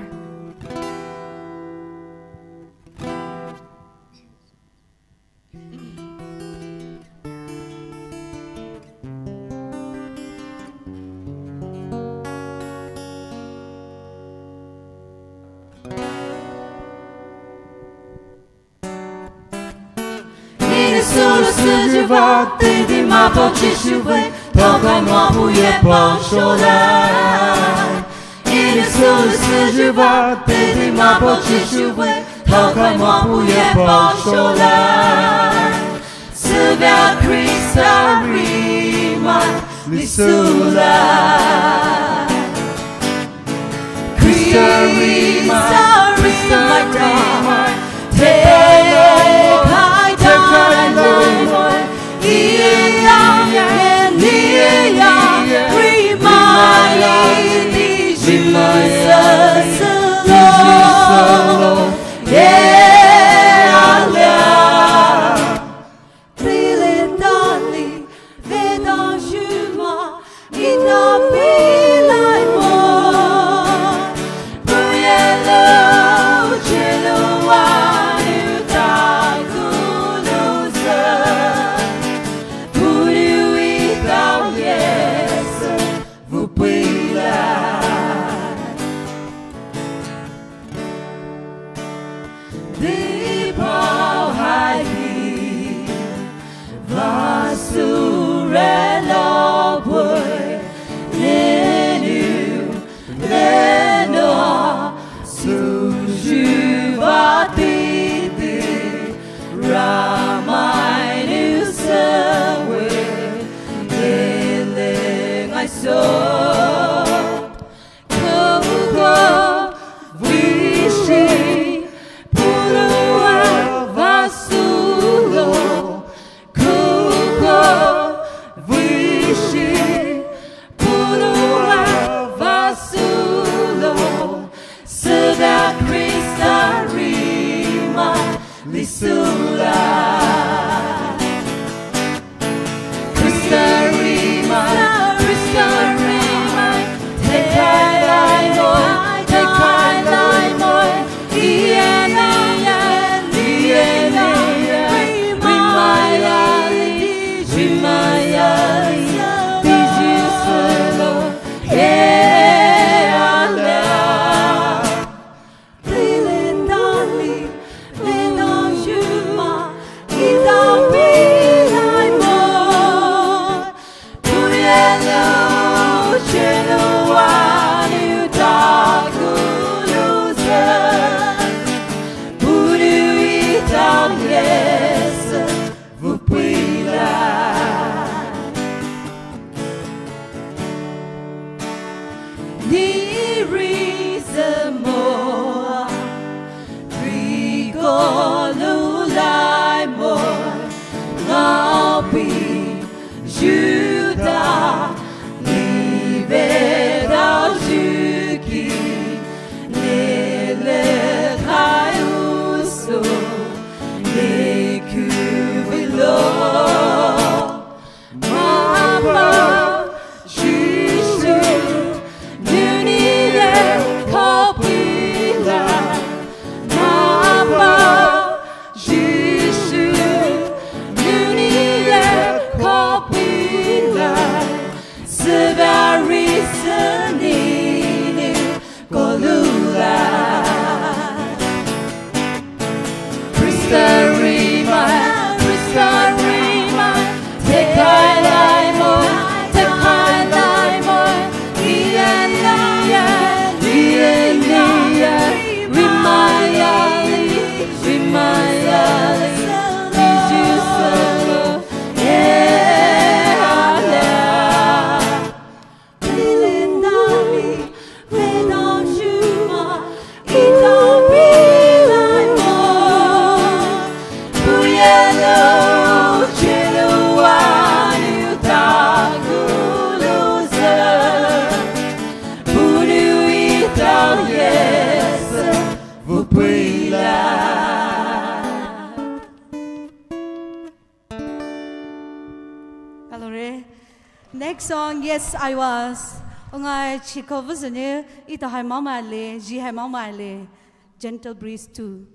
Ine sulu sujuva te di mapo chishuve, tokai mapu ye pa shola. Ine sulu sujuva te di mapo chishuve, tokai mapu ye pa shola. Suvia Krista rimai lisula. Krista rimai, Krista rimai, te kai dai moi, i Hello re. Next song, Yes, I Was. Ongai chiko vuzene, ito hai mama le, ji hai mama le. Gentle Breeze two.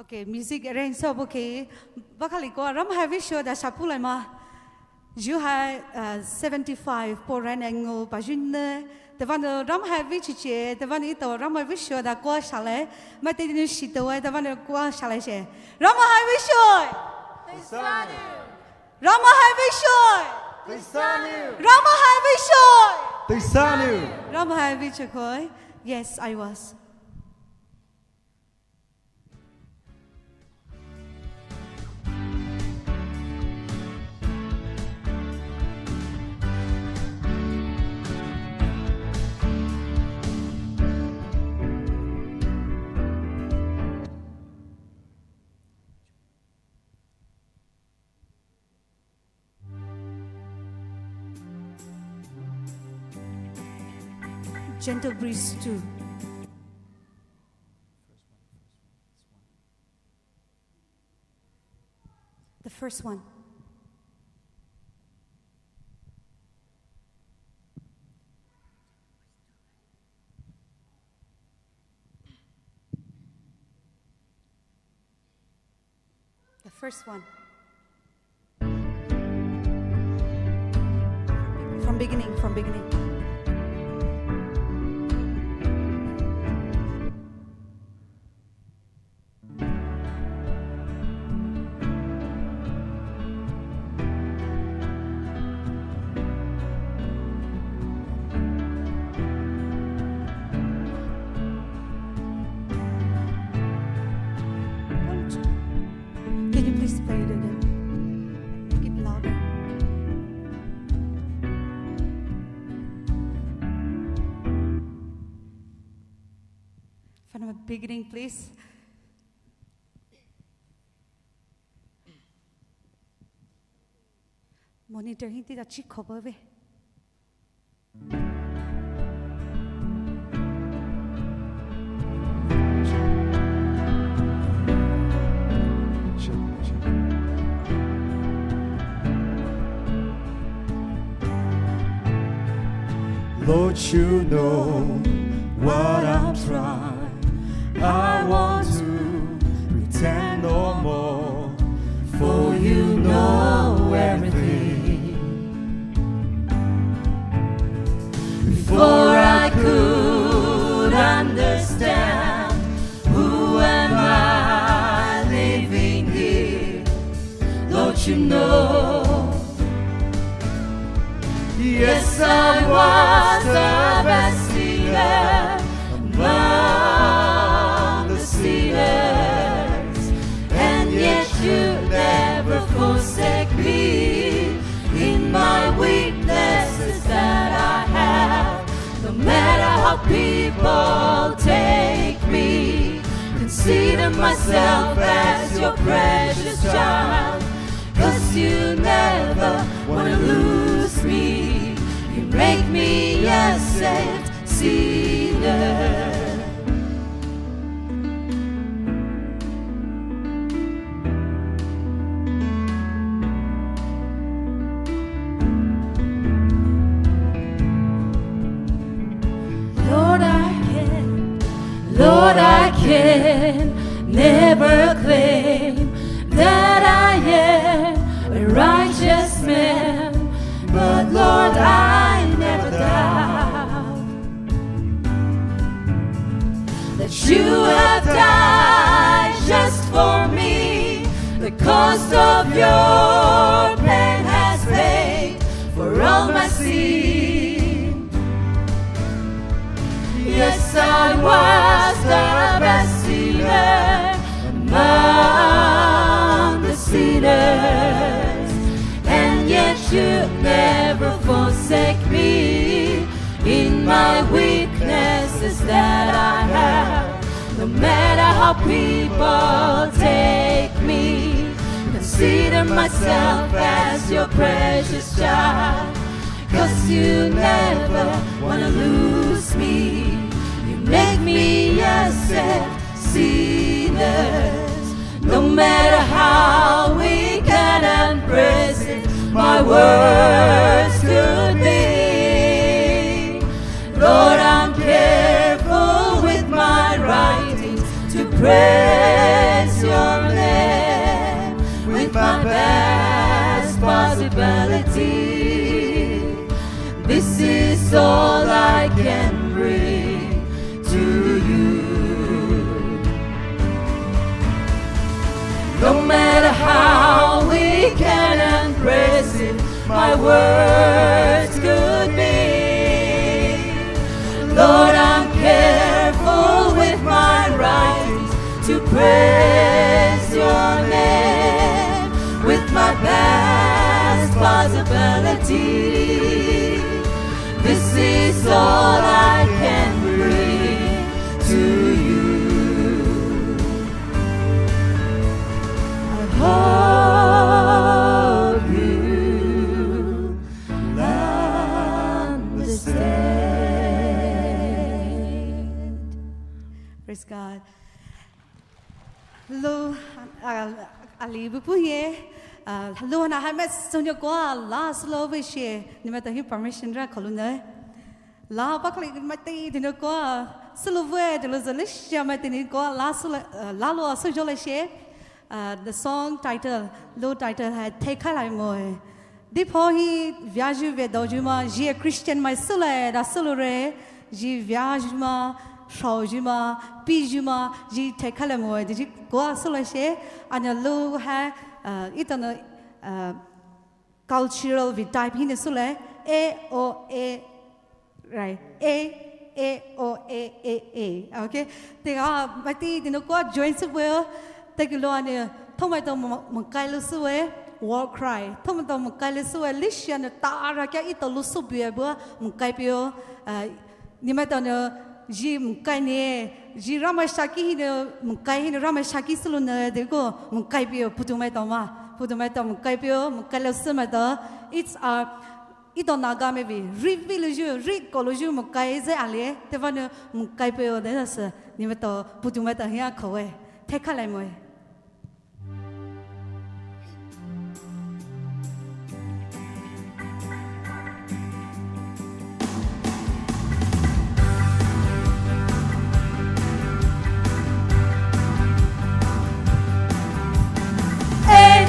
Okay, music arrange so okay. Bakali ko Ramai hai vei show da sapu lai ma. Ju hai, uh, seventy-five po ran ango pa june. Tevano Ramai hai vei chiche, tevano ito Ramai hai vei show da ko shalai. Ma te dinu shito wai, tevano ko shalai she. Ramai hai vei show. Ramai hai vei show. Ramai hai vei show. Ramai hai vei chokoi. Yes, I was. Gentle Breeze two. The first one. The first one. From beginning, from beginning. Can you please play it again? Make it louder. From the beginning, please. Monitor, hindi ta chi khoba ve. Lord, you know what I'm trying. I want to pretend no more, for you know everything. Before I could understand, who am I living here? Don't you know? Yes, I was the best sinner among the sinners, and yet you never forsake me. In my weaknesses that I have, no matter how people take me, consider myself as your precious child. 'Cause you never wanna lose me. You make me a saved sinner. Lord, I can, Lord, I can never claim that I am a righteous man, but Lord, I never doubt that you have died just for me. The cost of your pain has paid for all my sin. Yes, I was the best sinner among the sinners, and yet you never forsake me. In my weaknesses that I have, no matter how people take me, consider myself as your precious child. 'Cause you never wanna lose me. You make me a saved sinner. No matter how weak and unimpressive my words could be, Lord, I'm careful with my writings to praise your name with my best possibility. This is all I can bring to you. No matter how weak and unimpressive my words could be, Lord, I'm careful with my writings to praise your name with my best possibility. This is all I can bring to you. I hope you understand. Hello, ah, ali bupu ye. Ah, hello, ana hai mes sonyo kwa la slow ve she. Ni maitao hi permission ra kholu ne. La bakli maitao dino kwa slow ve dilo zale shia maitao ni kwa la slow, ah, la lo so jole she. Ah, the song title, lo title hai Thekhalai Moe. Dipho hi viayu ve doyu ma, ji Christian mai sule da sulure, ji viayu ma, shaoyu ma, piyu ma, ji thekhalai moe, di ji kwa sule she, ana lo hai, uh, itana, uh, cultural vi type hi ne sule, A O A, right, A, A O A A A. Okay. Tega maitao dino kwa join sube. Tegi lo ane, thomai to mengkai lo sube, war cry. Thomai to mengkai lo sube, lishia ne tara kya ito lo sube bua mengkai peo. Ah, ni maitao ne, ji mengkai ne, ji Ramai shaki hi ne, mengkai hi ne Ramai shaki sulu ne, dego mengkai peo, putu maitao ma, putu maitao mengkai peo, mengkai lo sube maitao. It's our Ito Naga mai vi, ri vi luyu, ri ko luyu mengkai ze ale, teva nu mengkai peo de se, ni maitao, putu maitao hia koe, thekhalai moe. A,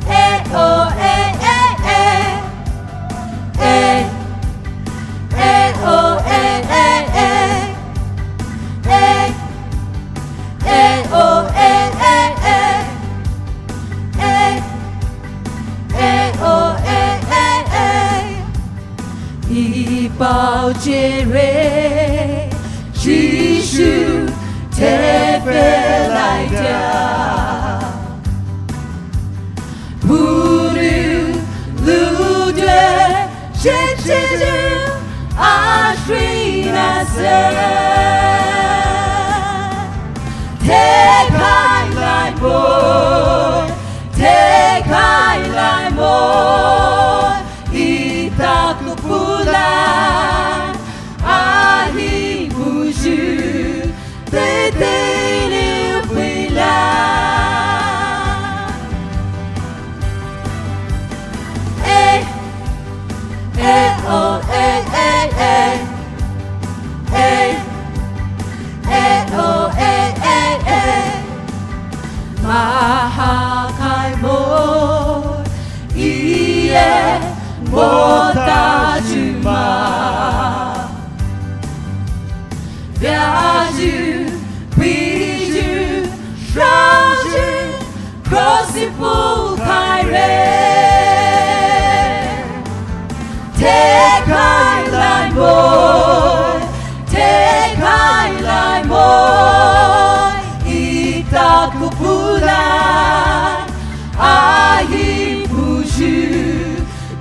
A, O, A, A, A. A, A, O, A, A, A. A, A, O, A, A, A. A, A, O, A, A, A. Ipao jire, Jisu tefelaida. Bulu ludwe, Jisu ashrina se. Thekhalai moe, thekhalai moe, ita kupula, ahi buyu, tete liu pila. A, A, O, A, A, A. A, A, O, A, A, A. Mahakai moe, ie, mota juma. Viayu, piyu, shaoyu, cross ipu kaire. Thekhalai moe, thekhalai moe, ita kupula, ahi buyu,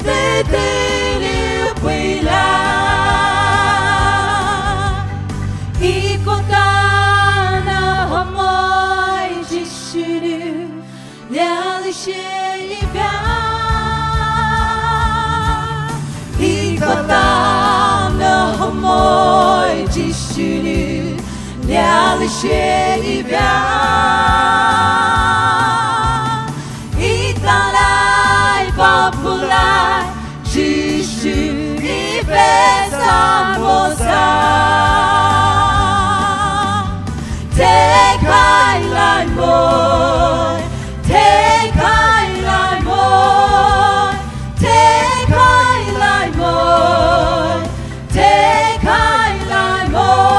tete liu pila. Iko tana homoe Jisu nu, liali she ivia. Iko tana homoe Jisu nu, liali she ivia. Italai papulai, Jisu ive samosa. Thekhalai moe, thekhalai moe, thekhalai moe, thekhalai moe.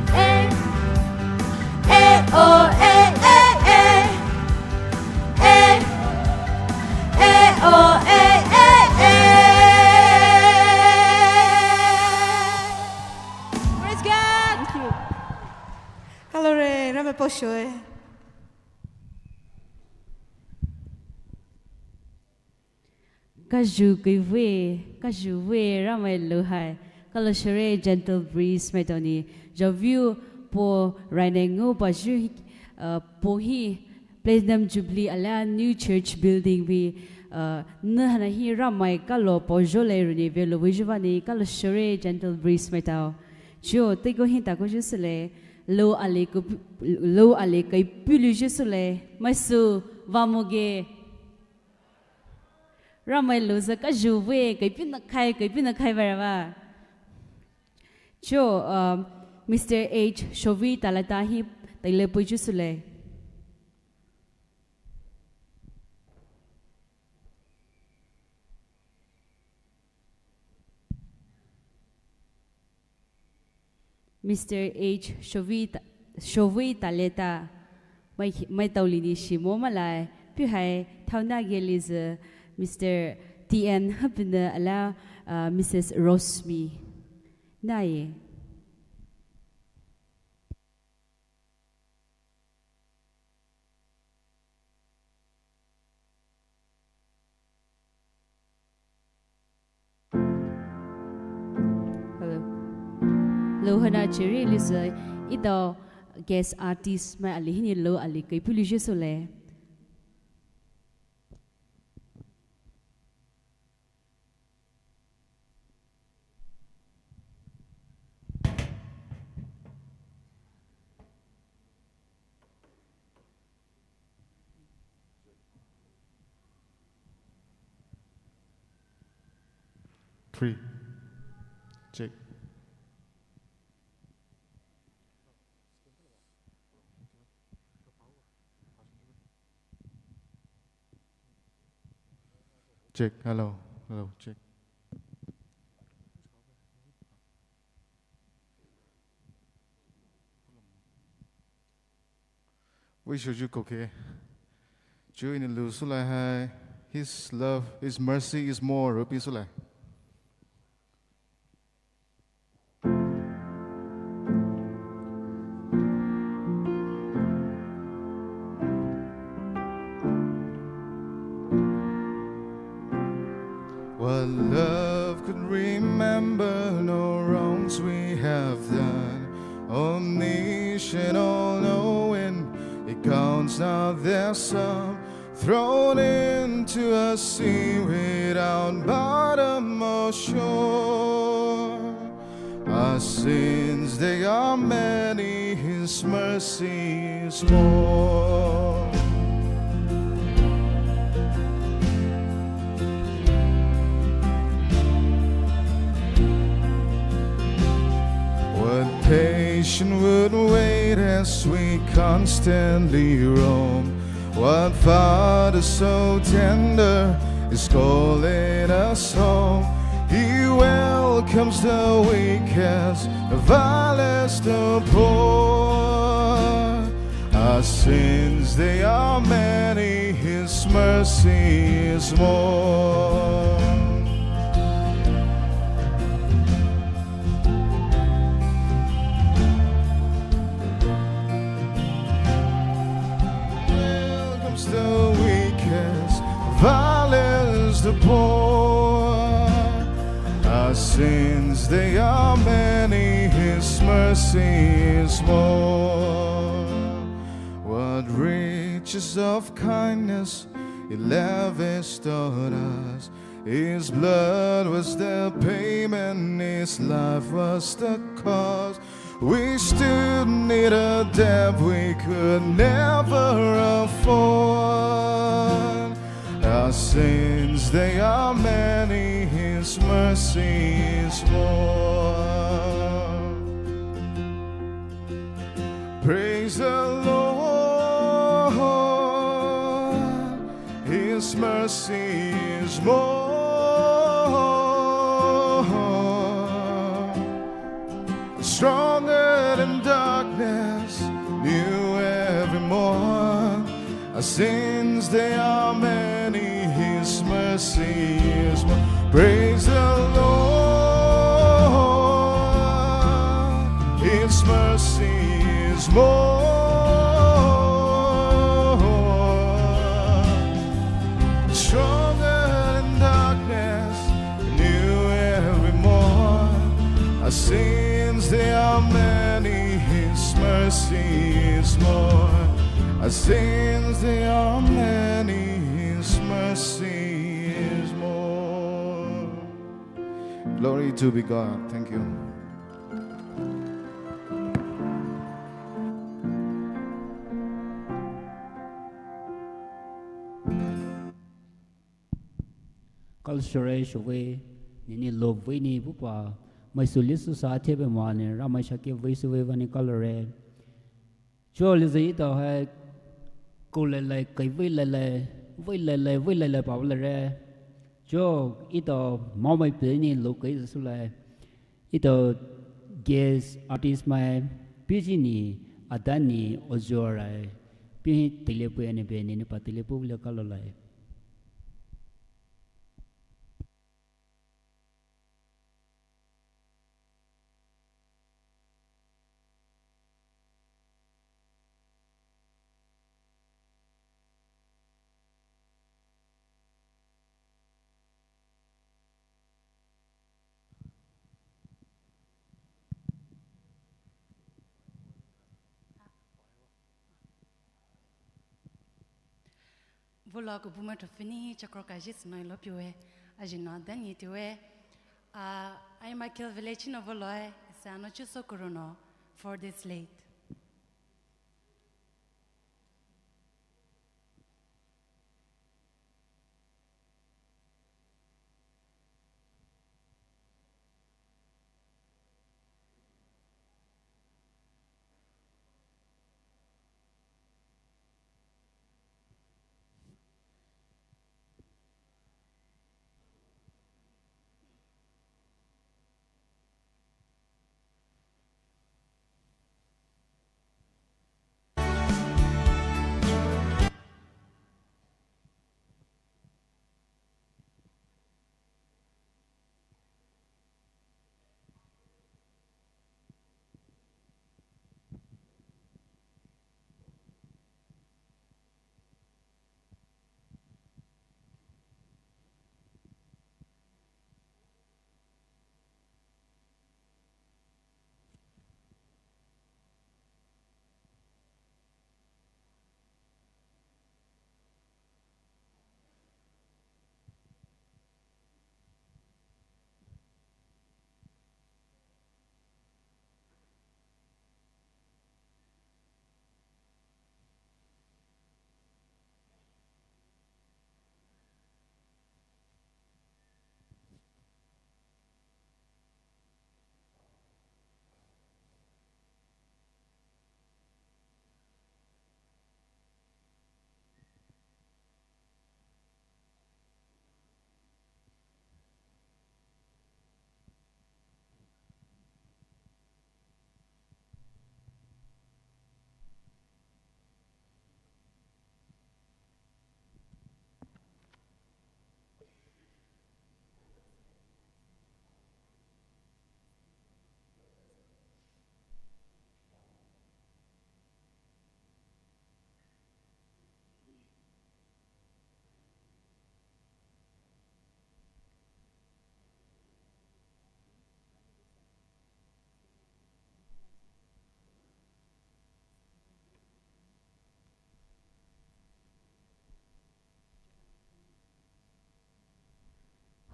A, A, O, A, A, A. A, A, O, A, A, A. Praise God. Thank you. Kalore, Ramai poshoe. Kajukuiwe, kajuwe, Ramai louhai. Kaloshere Gentle Breeze maitao ni. Javiu po raine ngu payu, uh, po hi Platinum Jubilee alia New Church Building vei, Uh, nü haina hi Ramai kalo paozhou le runi ve lo vei zhuvani kalo shore gentle breeze maitao. Chuo teiko hi takou zhusüle, lo ali ku, lo ali kai pulu zhusüle, maisu vamoge. Ramai lo za kajuwe, kai pina kai, kai pina kai varava. Chuo, uh, Mister H Shovi Talata hi taile pui zhusüle. Mister H Shovi Ta-, Shovi Taleta, mai, maitao lini shimo malai, pu hai, thaona geli zü, Mister T N Hapina ala, uh, Missus Rosmi. Naye. Hello. Lo haina chiri lizü, ito guest artist mai ali hini lo ali kai pulu zhusüle. Three. Check. Check. Hello. Hello. Check. Vei shoju koke. Chuo ini lu sulai hai. His love, His mercy is more. Rupi sulai. What love could remember, no wrongs we have done. Omniscient, all-knowing, it counts not their sum. Thrown into a sea without bottom or shore. Our sins, they are many, His mercy is more. What patient would wait as we constantly roam? What Father so tender is calling us home? He welcomes the weakest, the vilest, the poor. Our sins, they are many, His mercy is more. Welcomes the weakest, vilest, the poor. Our sins, they are many, His mercy is more. What riches of kindness He lavished on us. His blood was the payment, His life was the cost. We stood in a debt we could never afford. Our sins, they are many, His mercy is more. Praise the Lord, His mercy is more. Stronger than darkness, new every morn. Our sins, they are many, His mercy is more. Praise the Lord, His mercy is more. Stronger than darkness, new every morn. Our sins, they are many, His mercy is more. Our sins, they are many, His Mercy is more. Glory to be God. Thank you. Kalo shore shove, nini love ni bupa, mai suli su sa thebe mane, Ramai shake vei suve vani kalore. Cho lize ito hai, ko lele, kai vei lele, vei lele, vei lele pa lere. Cho ito, mau mai pe ni lo kai su le. Ito guest artist mai, piji ni, adan ni, ojo rai. Pi tele pu ene be ni, ni pa tele pu le kalo lai. Volo ko buma to fini chakro kaji sinai lo piwe, ajina dani tiwe. Ah, ai Michael Village no volo e, sa no chuso kurono, for this late.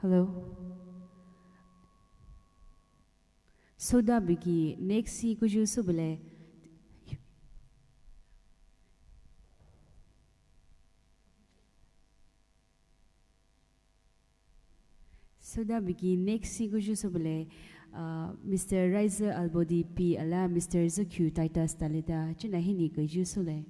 Hello. Soda bigi next si kuju subele. Soda bigi next si kuju subele, uh, Mister Raiza Albodi P ala Mister Zakhu Titus Talita, china hini kuju sule.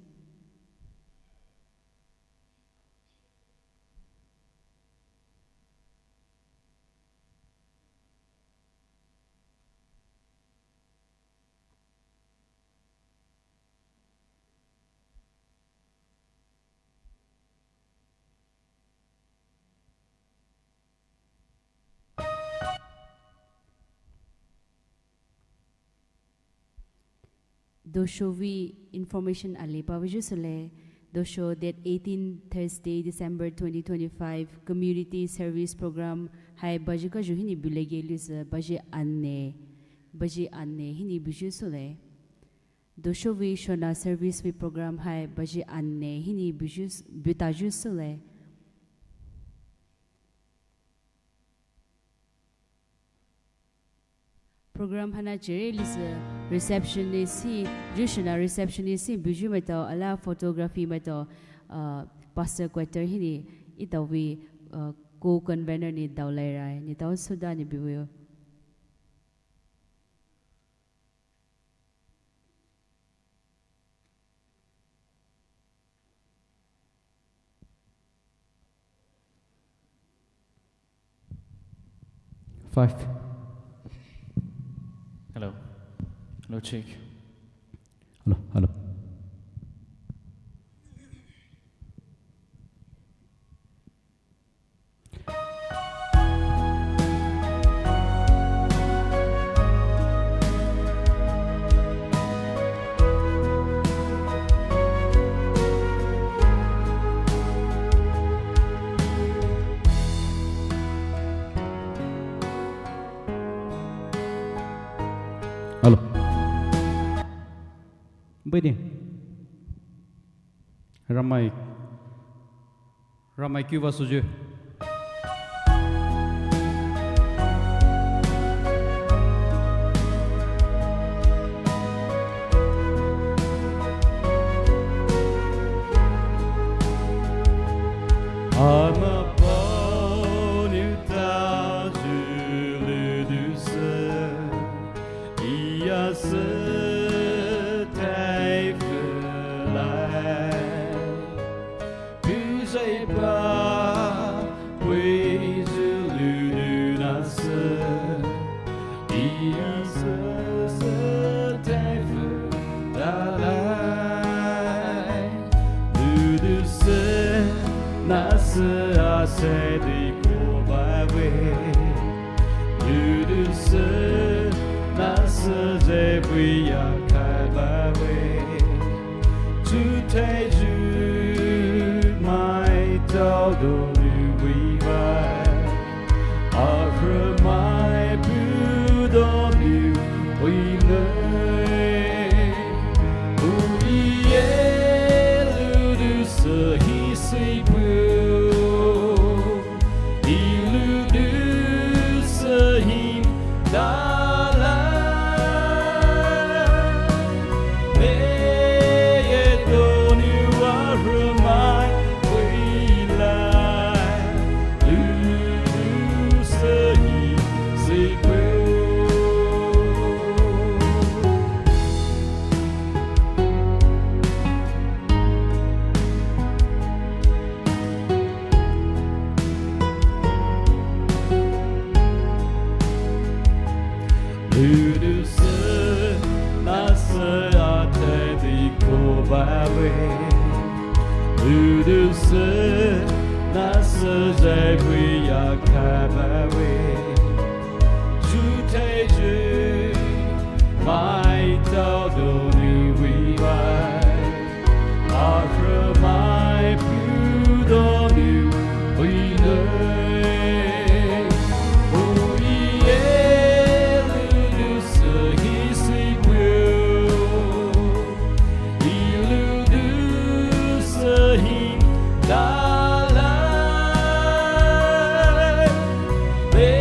Dosho vei information ali pa vei ju sule. Dosho date eighteen, Thursday, December twenty twenty-five, community service program hai baji kaju hini bulege lise baji anne, baji anne hini buju sule. Dosho vei shona service vei program hai baji anne hini buju s-, buta ju sule. Program haina chire lisü receptionist hi, Joshua receptionist hi buyu maitao, alia photography maitao, uh, pastor quarter hinou, etao-e, uh, co-convener nou daolaira, neletao souda nou biwe. Five. Hello. Hello, check. Hello, hello. Hello. Bidi. Ramai. Ramai kiu va suju. Ama poniu ta ju lu du se. Ia se tai fu lai. Pu zai ba pui zu lu du na se. Ia se se tai fu da lai. Lu du se na se a se di ko ba we. Lu du se na se ze bui ya kai ba we. Zu tai zu mai tao do lu wi ba. A hu mai pu do lu wi ne. U ie lu du se hi si pu. Ilu du se hi da lai. Me ye do nu a hu mai wi lai. Lu du se hi si pu. Lu du se na se a tai di ko ba we. Lu du se na se ze bui ya kai ba we. Zu tai zu mai tao do lu wi ba. A hu mai pu do lu wi ne. U ie lu du se hi si pu. Ilu du se hi da lai. Me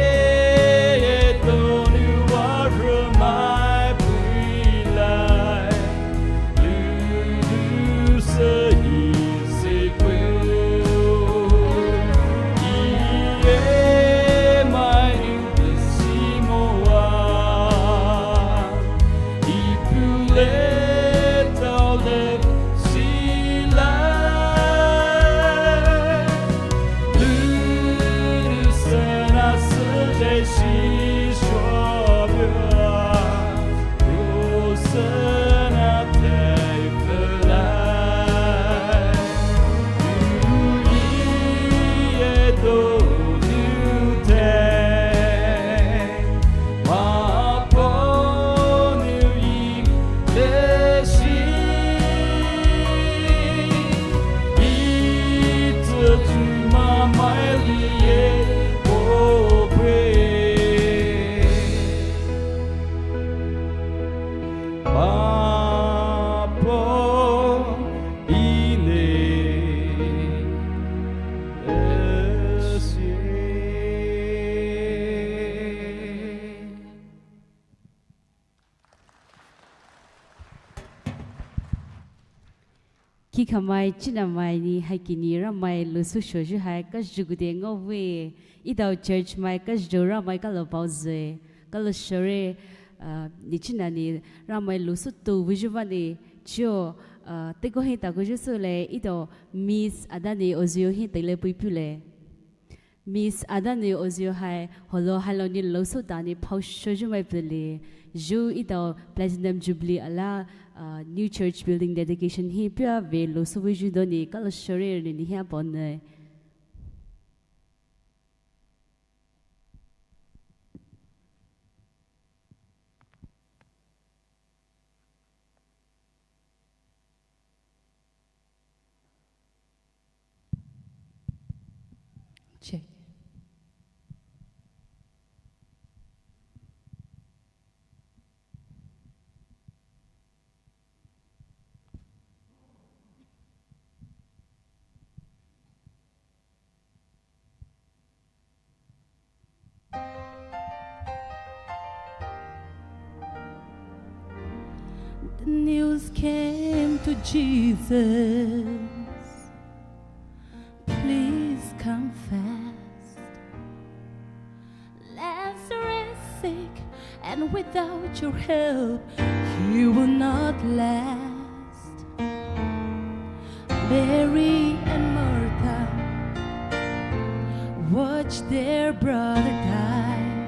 Kikhamai, chinamai ni haikini Ramai lusü shoyu hai kazhu kude ngaowe. Etao church mai kazhu Ramai kalo paoe. Kalo shore, uh, ni chinani Ramai lusü tu wuyu vani chio, uh, teko hi takuyu sule etao Miss Adani Ozio hi tele puipule. Miss Adani Ozio hai holo haloni lusü tani paoshoyu mai pele. Ju etao Platinum Jubilee ala, uh, new church building dedication hi pia ve lusü wuyu doni kalo shore ni ni hi apone. Check. The news came to Jesus, "Please come fast. Lazarus is sick, and without your help, he will not last." Mary and Martha watched their brother die.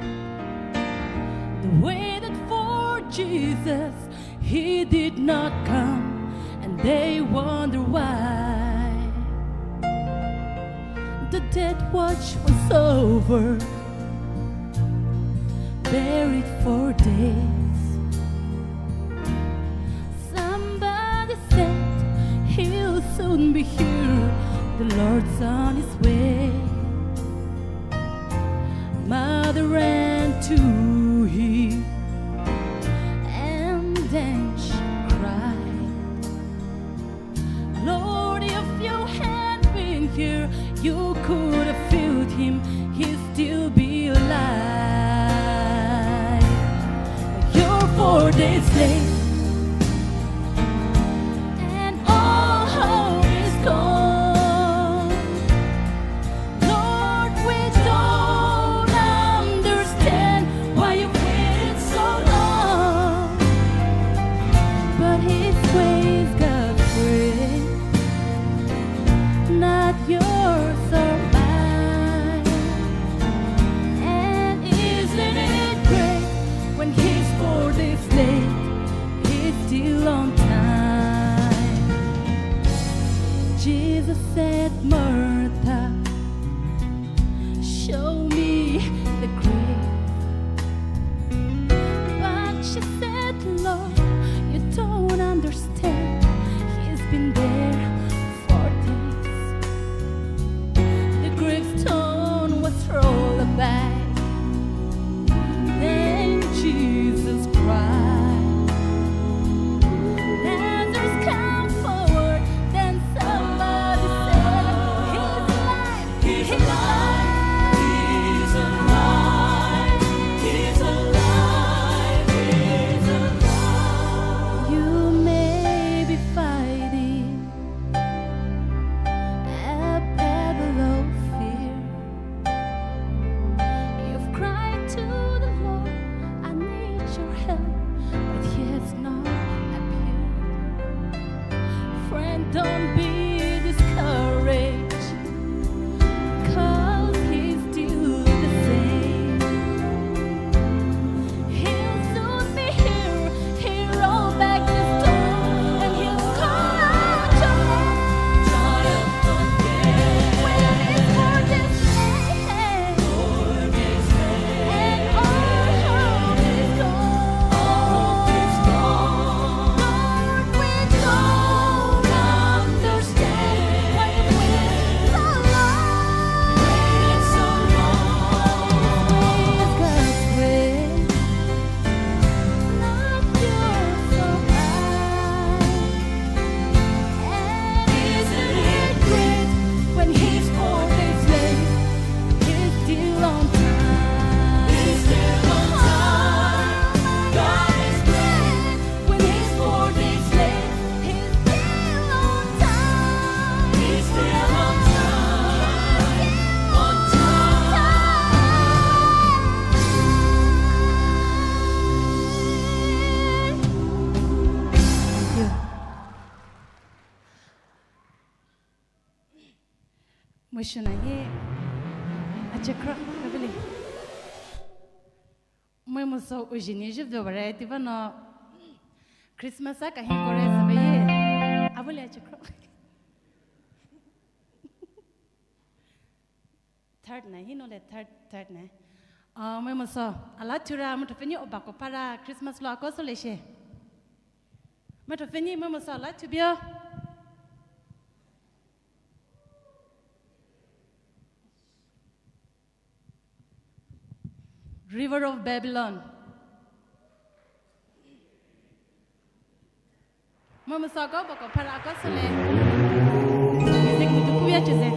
They waited for Jesus, he did not come, and they wonder why. The death watch was over, buried for days. Somebody said, "He'll soon be here. The Lord's on his way." Mother ran to him and then she cried, "Lord, if you had been here, you could have filled him. He'd still be alive." But you're four days late, and all hope is gone. Lord, we don't understand why you wait so long. But his ways, God's ways, not yours or mine. And isn't it great, when he's four days late, he's still on time? Jesus said, "Martha, show me the grave." But she said, "Lord, you don't understand. He's been there four days." The gravestone was rolled back. Then Jesus cried, "Lazarus, come forward." Then somebody said, "He's alive. He's alive. He's alive. He's alive. He's alive." You may be fighting a battle of fear. You've cried to the Lord, "I need your help," but he has not appeared. Friend, don't be discouraged, 'cause he's still the same. He'll soon be here. He rolled back the stone and he'll come out your name. When it's for this day, and all hope is gone. Lord, we don't understand why you Shuna hi achekro kabili. Moi moso ujini jubdo bare tivano Christmas a kahi kore sabaye. Abule achekro. Third na hi nole third third na. Ah, moi moso ala thura mo tofeni obako para Christmas lo ako soleshe. Mo tofeni moi moso ala thubio. River of Babylon. Mo moso ako bako para ako sole. Music mo tukuya cheze.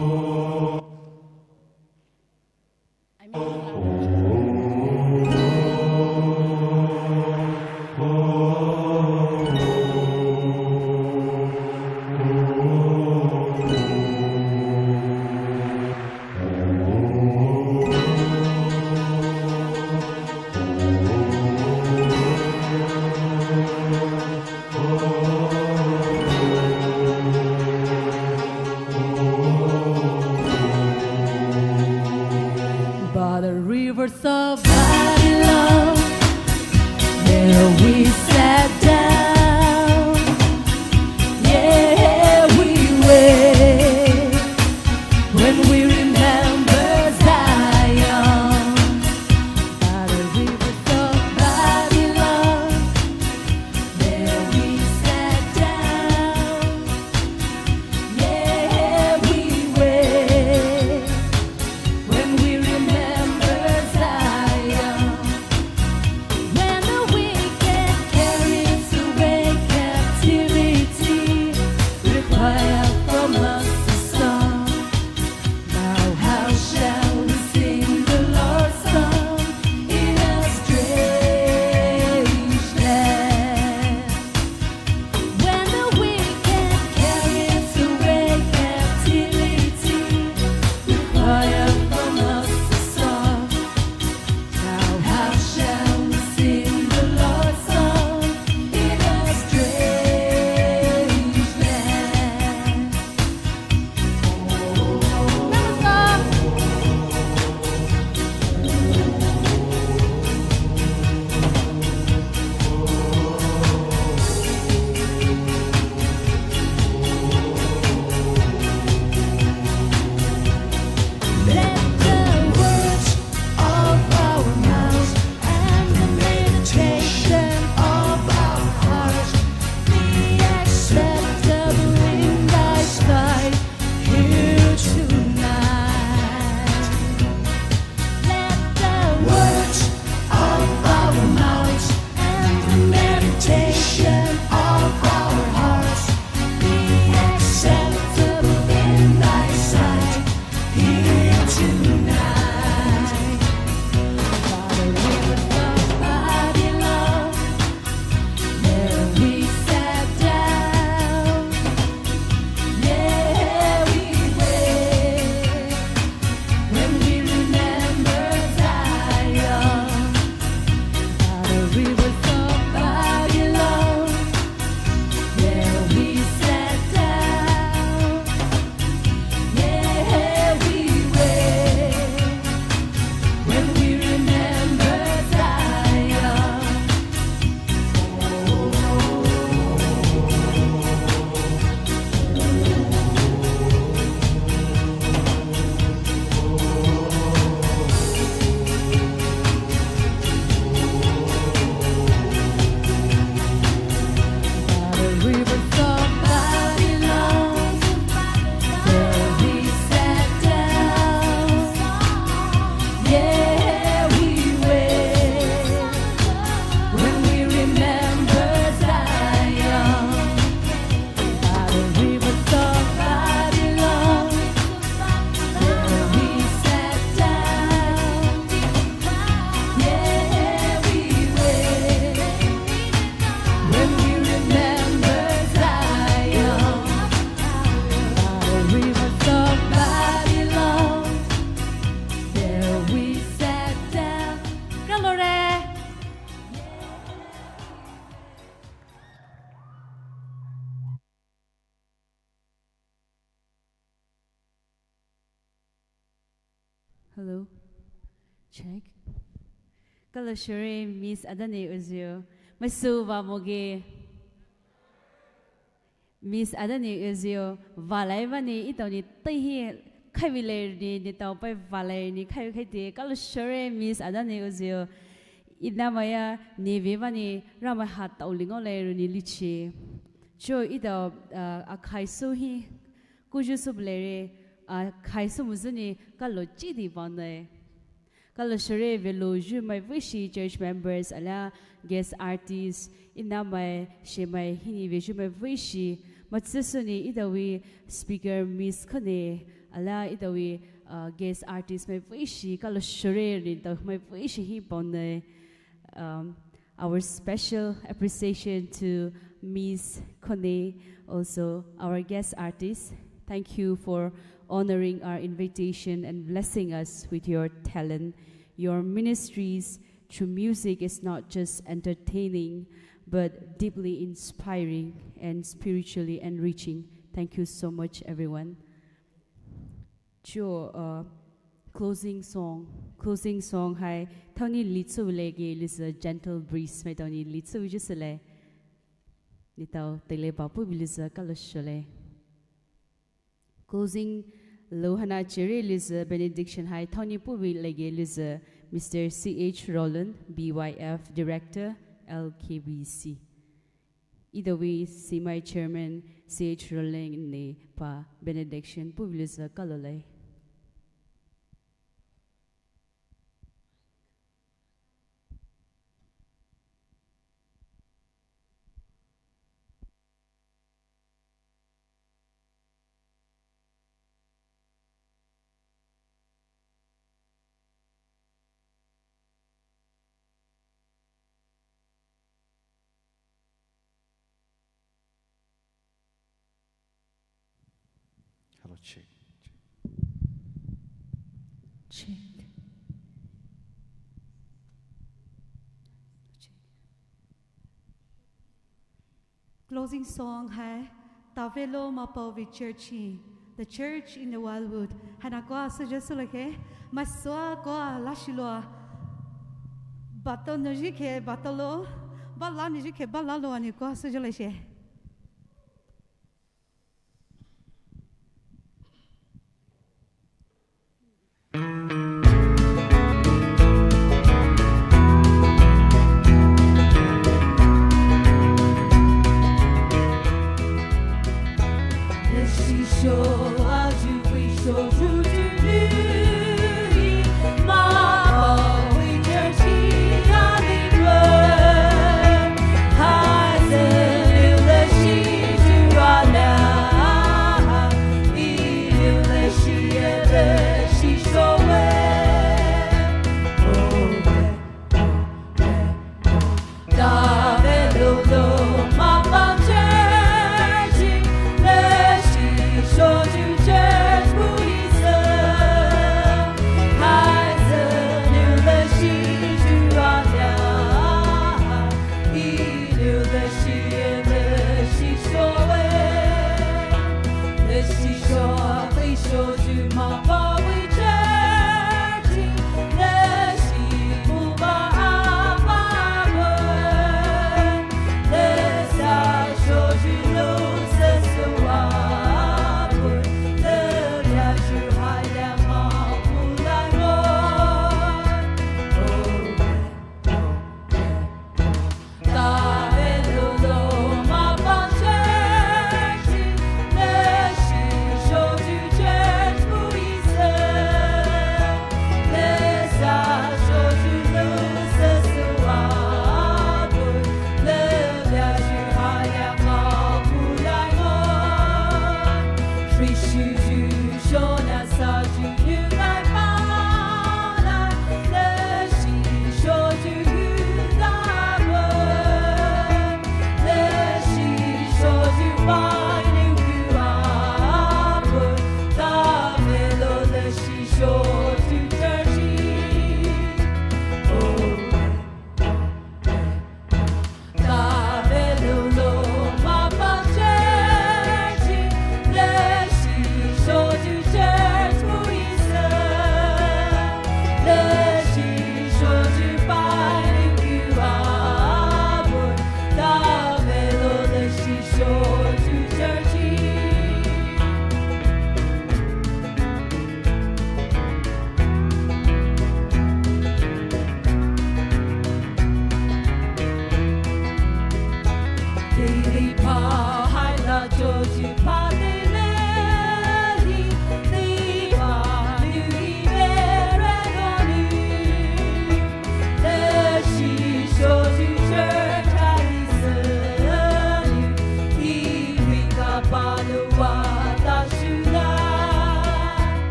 Hello. Check. Kalo shore Miss Adani Uzio. Masu va moge. Miss Adani Uzio. Valai vani itao ni tei hi khai vile ni, ni tao pai valai ni khai khai te. Kalo shore Miss Adani Uzio. Ina maya ni ve vani Ramai ha tao lingo le ru ni lichi. Cho itao, uh, a khai su hi. Kuju sup lere, a, khai sumuzuni kalo chidi bane. Kalo shore velo jumai vishi church members ala guest artists, ina mai shemai hini ve jumai vishi. Matsisuni itawi speaker Miss Kone, ala itawi, uh, guest artist mai vishi, kalo shore ni tao mai vishi hi bane. Um, our special appreciation to Miss Kone, also our guest artist. Thank you for honoring our invitation and blessing us with your talent. Your ministries through music is not just entertaining, but deeply inspiring and spiritually enriching. Thank you so much, everyone. Cho, uh, closing song. Closing song hai thaoni li chu lege liza Gentle Breeze mai thaoni li chu ju sele. Ni tao tele ba pu liza kalo shole. Closing lo hana chere liza benediction hai thaoni pu lege liza Mister C H Roland, B Y F Director, L K B C. Itawi C M I Chairman C H Roland ni pa benediction pu liza kalolai. Hello, check. Check. Closing song hai Tavelo Mapawi Church hi, The Church in the Wildwood. Hana kwa suggest lake, maswa kwa lashiloa. Bato nujike batolo, bala nujike balalo ani kwa suggest lake.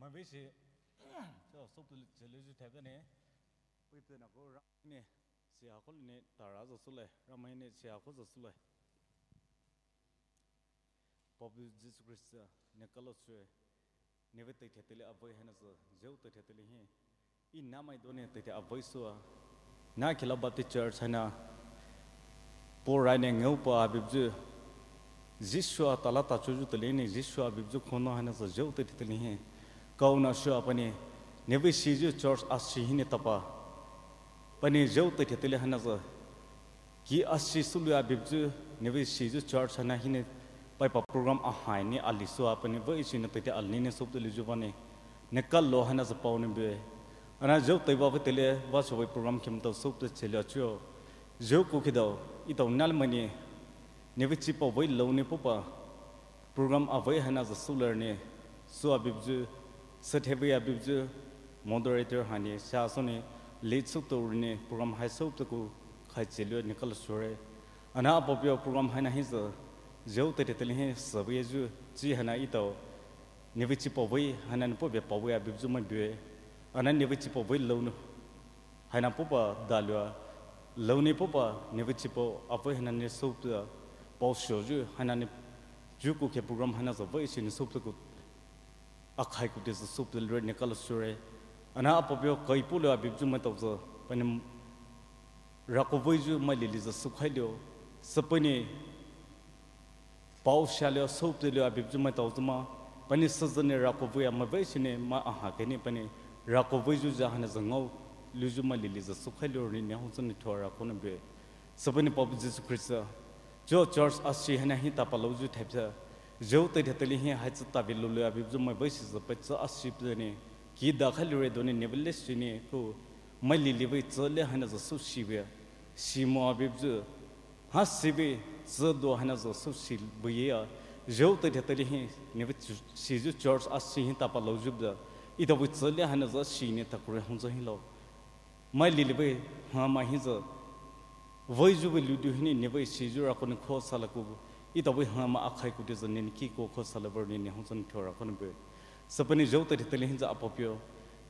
Maibüshi, so, sop tu chele ju thap ne. Pui pui na ko ra ne, si ha ko ne tara zo sule, Ramai ne si ha ko zo sule. Paopu Jisu Khrista ne kalo sue, nevei teithe tele avei haina zo, zhou teithe tele hi. I namai done teithe avei sua. Na Khila Baptist Church haina. Porai ne ngeupa abibju. Jisu a tala tachoju tele ne, Jisu abibju kono haina zo zhou teithe tele hi. Kaona sua pani, nevei shiju church asi hine tapa. Pani zhou teithe tele haina zo. Ki asi sulu abibju, nevei shiju church haina hine paipa program ahai ne ali sua pani vei shine teithe ali ne sop tele ju vane. Ne kalo haina zo pao ne bue. Ana zhou teiva vei tele, va sovei program kim tao sop te chele achuo. Zhou ko kidao, itao nalmai ne, nevei chipa vei lou ne popa. Program avei haina zo suler ne, su abibju, sethevei abibju, moderator haine, sa so ne, lead sop to ne, program hai sop to ku, khai chele ne kalo sure. Ana apopio program haina hi zo, zhou teithe tele hi, sovei ju, chi haina itao, nevei chipa vei, haina ne pobe pa vei abibju mai bue. Ana nevei chipa vei lou ne. Haina popa dalua, lou ne popa, nevei chipa, avei haina ne sop tua, pao shoju, haina ne, ju ku ke program haina zo vei shine sop tua ku, akhai ku te zo sop tua lure ne kalo sure. Ana apopio kai pulua abibju mai tao zo, pani, rako vei ju mai lili zo sop khai lio, sapani, Pao shalio sop telio abibju mai tao zuma, pani sezene rako vei a mai vei shine mai aha kene pani rako vei ju ja haina zo ngao, luju mai lili zo sop khai lio ni ne hong zene thua rako ne bue. Sapani Paopu Jisu Khrista, jo church asi haina hi tapa lou ju thapsa, jo teithe tele hi hai tsa tavi lulio abibju mai vei shi zo pai tsa asi pene, ki da khai lure done nevei le shine ko, mai lili vei tsa le haina zo sop shi vei, shimo abibju, Ha sibi, züdo haina zo sop shi buye a, zhou teithe tele hi, nevei shiju church asi hi tapa lou jubda, ita vei züle haina zo shi ne takure hong zo hi lo. Mai lili vei, ha mai hi zo, vei ju vei ludu hi ne nevei shiju rako ne kho sala ku, ita vei ha mai akhai ku de zo ne ki ko kho sala ver ne ne hong zo ne kho rako ne be. Sapani zhou teithe tele hi zo apopio,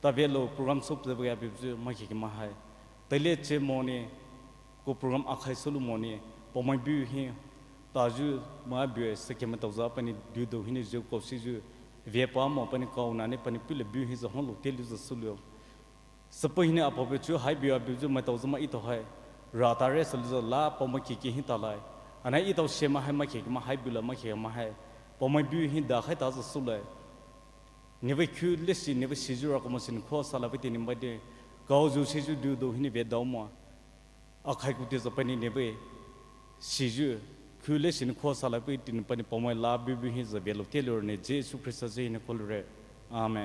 ta ve lo program sop te vei abibju, mai ki ki mai hai. Tele che mo ne, Ko program akhai sulu mo ne, pamai bu hi, ta ju ma bu e seke mai tao za pani du do hi ne ju ko si ju, vie pa mo pani kau na ne pani pule bu hi zo hong lo te lu zo sulu. Sapo hi ne apopio chu hai bu a bu ju mai tao za ma ito hai, ra ta re sulu zo la pamai ki ki hi ta lai. Ana ito she ma hai ma ki ki ma hai bu la ma ki ma hai, pamai bu hi da khai ta zo sulu. Nevei khu le si, nevei shiju rako mo si ne kho sala vei te ne mai de, kau ju shiju du do hi ne ve dao mo. Akhai ku te zo pani nevei shiju, khu le shi ne kho sala vei te ne pani pamai la bu bu hi zo ve lo te lo ne Jisu Khrista je hi ne kho lo re. Amen.